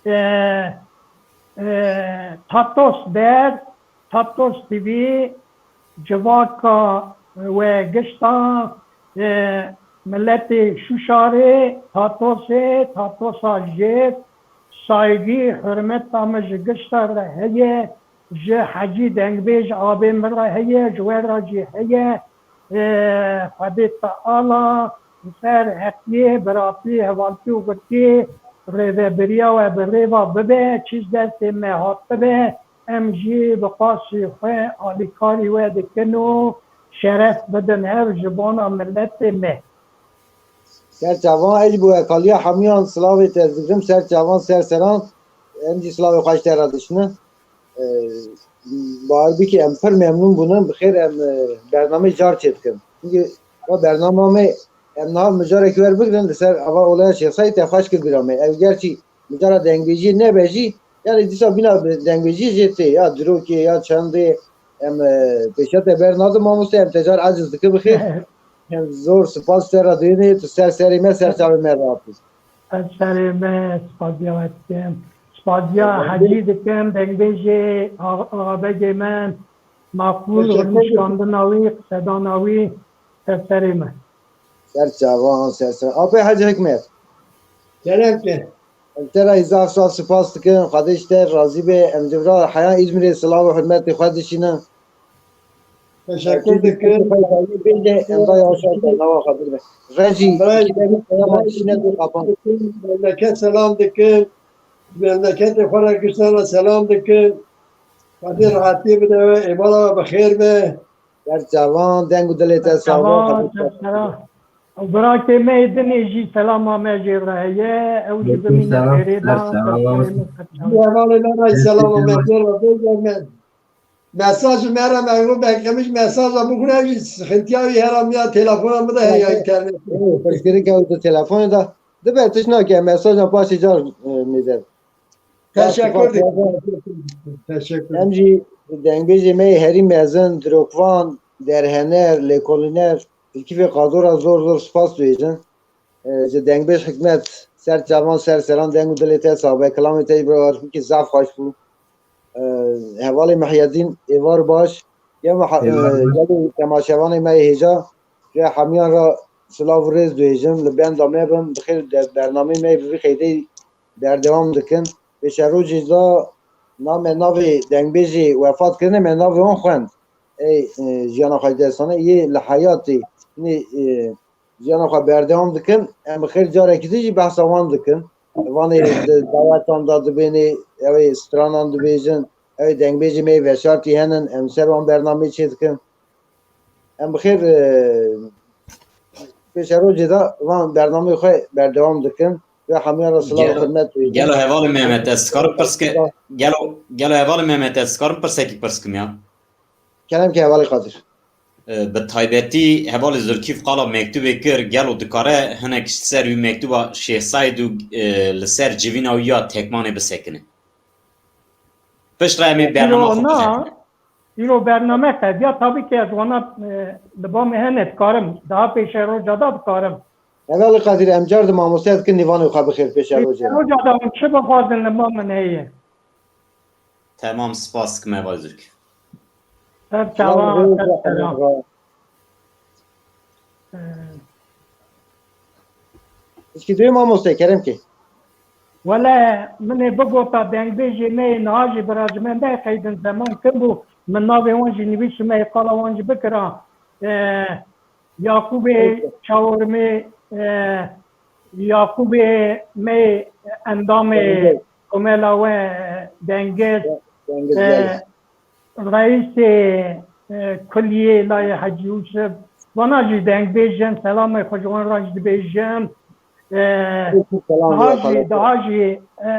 e, e, Tatos Ber, Tatos T V, civaka we gişta, e, miletê Şuşarê, Tatosê, Tatosa jêr, saygî, hurmeta me ji gişta re heye. ji Hecî Dengbêj abê min re heye, ji we re jî heye. Xwedê Teala li ser heqiyê, biratî, hevaltî û gurtî rêvebiriya we bi rêva bibe, çi ji destê me hatibe, em jî bi qasî xwe alîkarî we dikin û şeref bidin hev ji bona miletê me. Ser çavan, ez ji bo ekaliya hemiyan silavê te ez digirim, ser çavan, ser seran, em jî silavê xwe ji te re dişinin. E, Bawer bikî, em pir memnûn bûnin, bi xêr em, e, bernameyê car çêdikin. Çimkî va bernama me, em niha mijarekî werbigirin, li ser ava olaya Şêxsayê te xweş kir bira me. Ew gerçî mijara dengbêjiyê nebe jî, yanî dîsa bîna dengbêjiyê jê tê, ya dirokê, ya çendê, em, e, pêşiya te bernadin mamoste, em te car aciz dikin bi xêr. Em zor spas te re dênê, tu ser serê me, ser çavê me re hatî. Ser serê me, spasiya we dikim. Spasiya Hecî dikim, dengbêjê, axa-, axabegê min, maqûl, Teşekkür ederim. Rûniştandina wî, qisedana wî, ser serê me. Ser çavan, ser ser. Apê Hecî Hikmet. Kerem ke. Em te re zaf zaf spas dikin, Xwedê ji te razî be. Em ji vira heya Îzmîrê silav û hurmetê xwe dişînin. Teşekkür dikim. Bêje, em da yavaş yavaş bernama xwe bigirin. Rejî, Birayê, iki devî peyama dişîne dû kapan. Memleket selam dikim. Memleketê xwe re giştana selam dikim. Xwedê rehetiyê bide we, êmala we bi xêr be. Ser çavan, deng û dilê te sax be, Xwedê ser çavan. Û birakê me yê dinê jî selama me jê re heye, ew jî bimîne xêrê de, ser serê me, ser çavê me. Hevalê me re selama me jê re bêje me. Mesaj me re me got, Beklemiş mesaja bixwîne, ew jî sıxıntıya wî hera miya telefona min de heye, ya internetê. Pirsgirêk ew di telefonê de. Dibe tişt nake, mesaja paşê car, e, mêze. Teşekkür ederim. Teşekkür. Em jî dengbêjê me yê herî mezin, dirokvan, derhener, lêkolîner, Zilkîfê Qado re zor zor spas dibêjin. E, ji dengbêj Hikmet ser çavan ser seran deng û dilê te sax be. Kilamê te jî bi wekî zaf xweş bû. E, hevalê Mihyedîn êvar baş. Ya me ha-, e, Êvar baş. Gelê temaşevanê me yê hêja, ji hemiyan re silav û rêz dibêjim. Li benda me bin, bi xêr de-, bernameyê me yê bi vî qeydeyî berdewam dikin. Pêşerojê de name navê dengbêjê wefat kirine me navê wan xwend. Ey, e, jiyana xwe ji dest dane, yê li heyatê, nê, e, jiyana xwe berdewam dikin. Em bi xêr carekî din jî behsa wan dikin. Vanê di dawetan de dibênê, ew ê stranan dibêjin, ew ê dengbêjê me yê veşartî henin, em ser wan bernameyê çêdikin. Em bi xêr, e, pêşerojê de van bernameyê xwe berdewam dikin. Ve hemiya re silav û Gelo, hurmet dibêjin. Gelo hevalê Mehmet, ez dikarim pirs ke-, gelo, gelo hevalê Mehmet, ez dikarim pirsekî pirs kim ya? Kerem ke hevalê Qadir. E, bi taybetî hevalê Zulkîf qala mektubê kir, gelo dikare hinek ji ser wî mektuba Şêx Seîd û, e, li ser civîna wî ya Tekmanê bisekine? Piştre em ê bernama xwe bisekine. Îro bername qediya, tabî ke ez wana, e, li ba me hene dikarim. Daha pêşeroja da dikarim. Hevalê Qadir, em car di mamoste dikin nîvanê xwe bixêr pêşerojê. Pêşeroja da hûn çi bixwazin li ba min heye. Temam, spas dikim hevalê Zulkîf. Ser çavan, ser seran. Ee, Pişkî duyê mamoste, kerem ke. Wele, min ê bigota dengbêjê me yê niha jî bira ji me neqeydin, zeman kin bû, min navê wan jî nivîsime, qala wan jî bikira. Ee, Yaqûbê Çawirmê, e, Yaqûbê me endamê Dengez. Komela we, e, Dengez, Dengez, e, Gelê. Reîsê, e, Kuliyê Layê Hecî Yûsif, vana jî dengbêjin, selamê xwe ji wan re jî dibêjim. E, Aleyküm selam, daha jî, daha jî, e,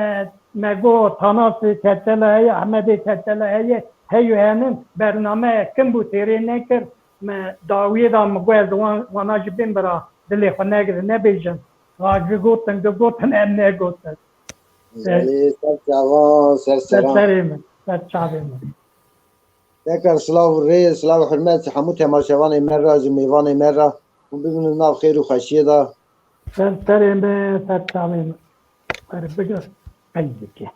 me got Tanasê Tetele heye, Ehmedê Tetele heye, heyo henin, bername kin bû têrê nekir, me dawiyê de min got ez wan, wana jî bên bira dilê xwe negirin, nebêjin. Ha, gi gotin, gi gotin, em negotin. Belê, ser çavan, ser seran. Ser serê min, ser çavê min. Tekrar silav û rê, silav û hurmet ji hemû temaşevanê me re, ji mêvanê me re. Hûn bimînin nav xêr û xweşiyê de. Ser serê me, ser çavê me. Wer bigir, qeyd bike.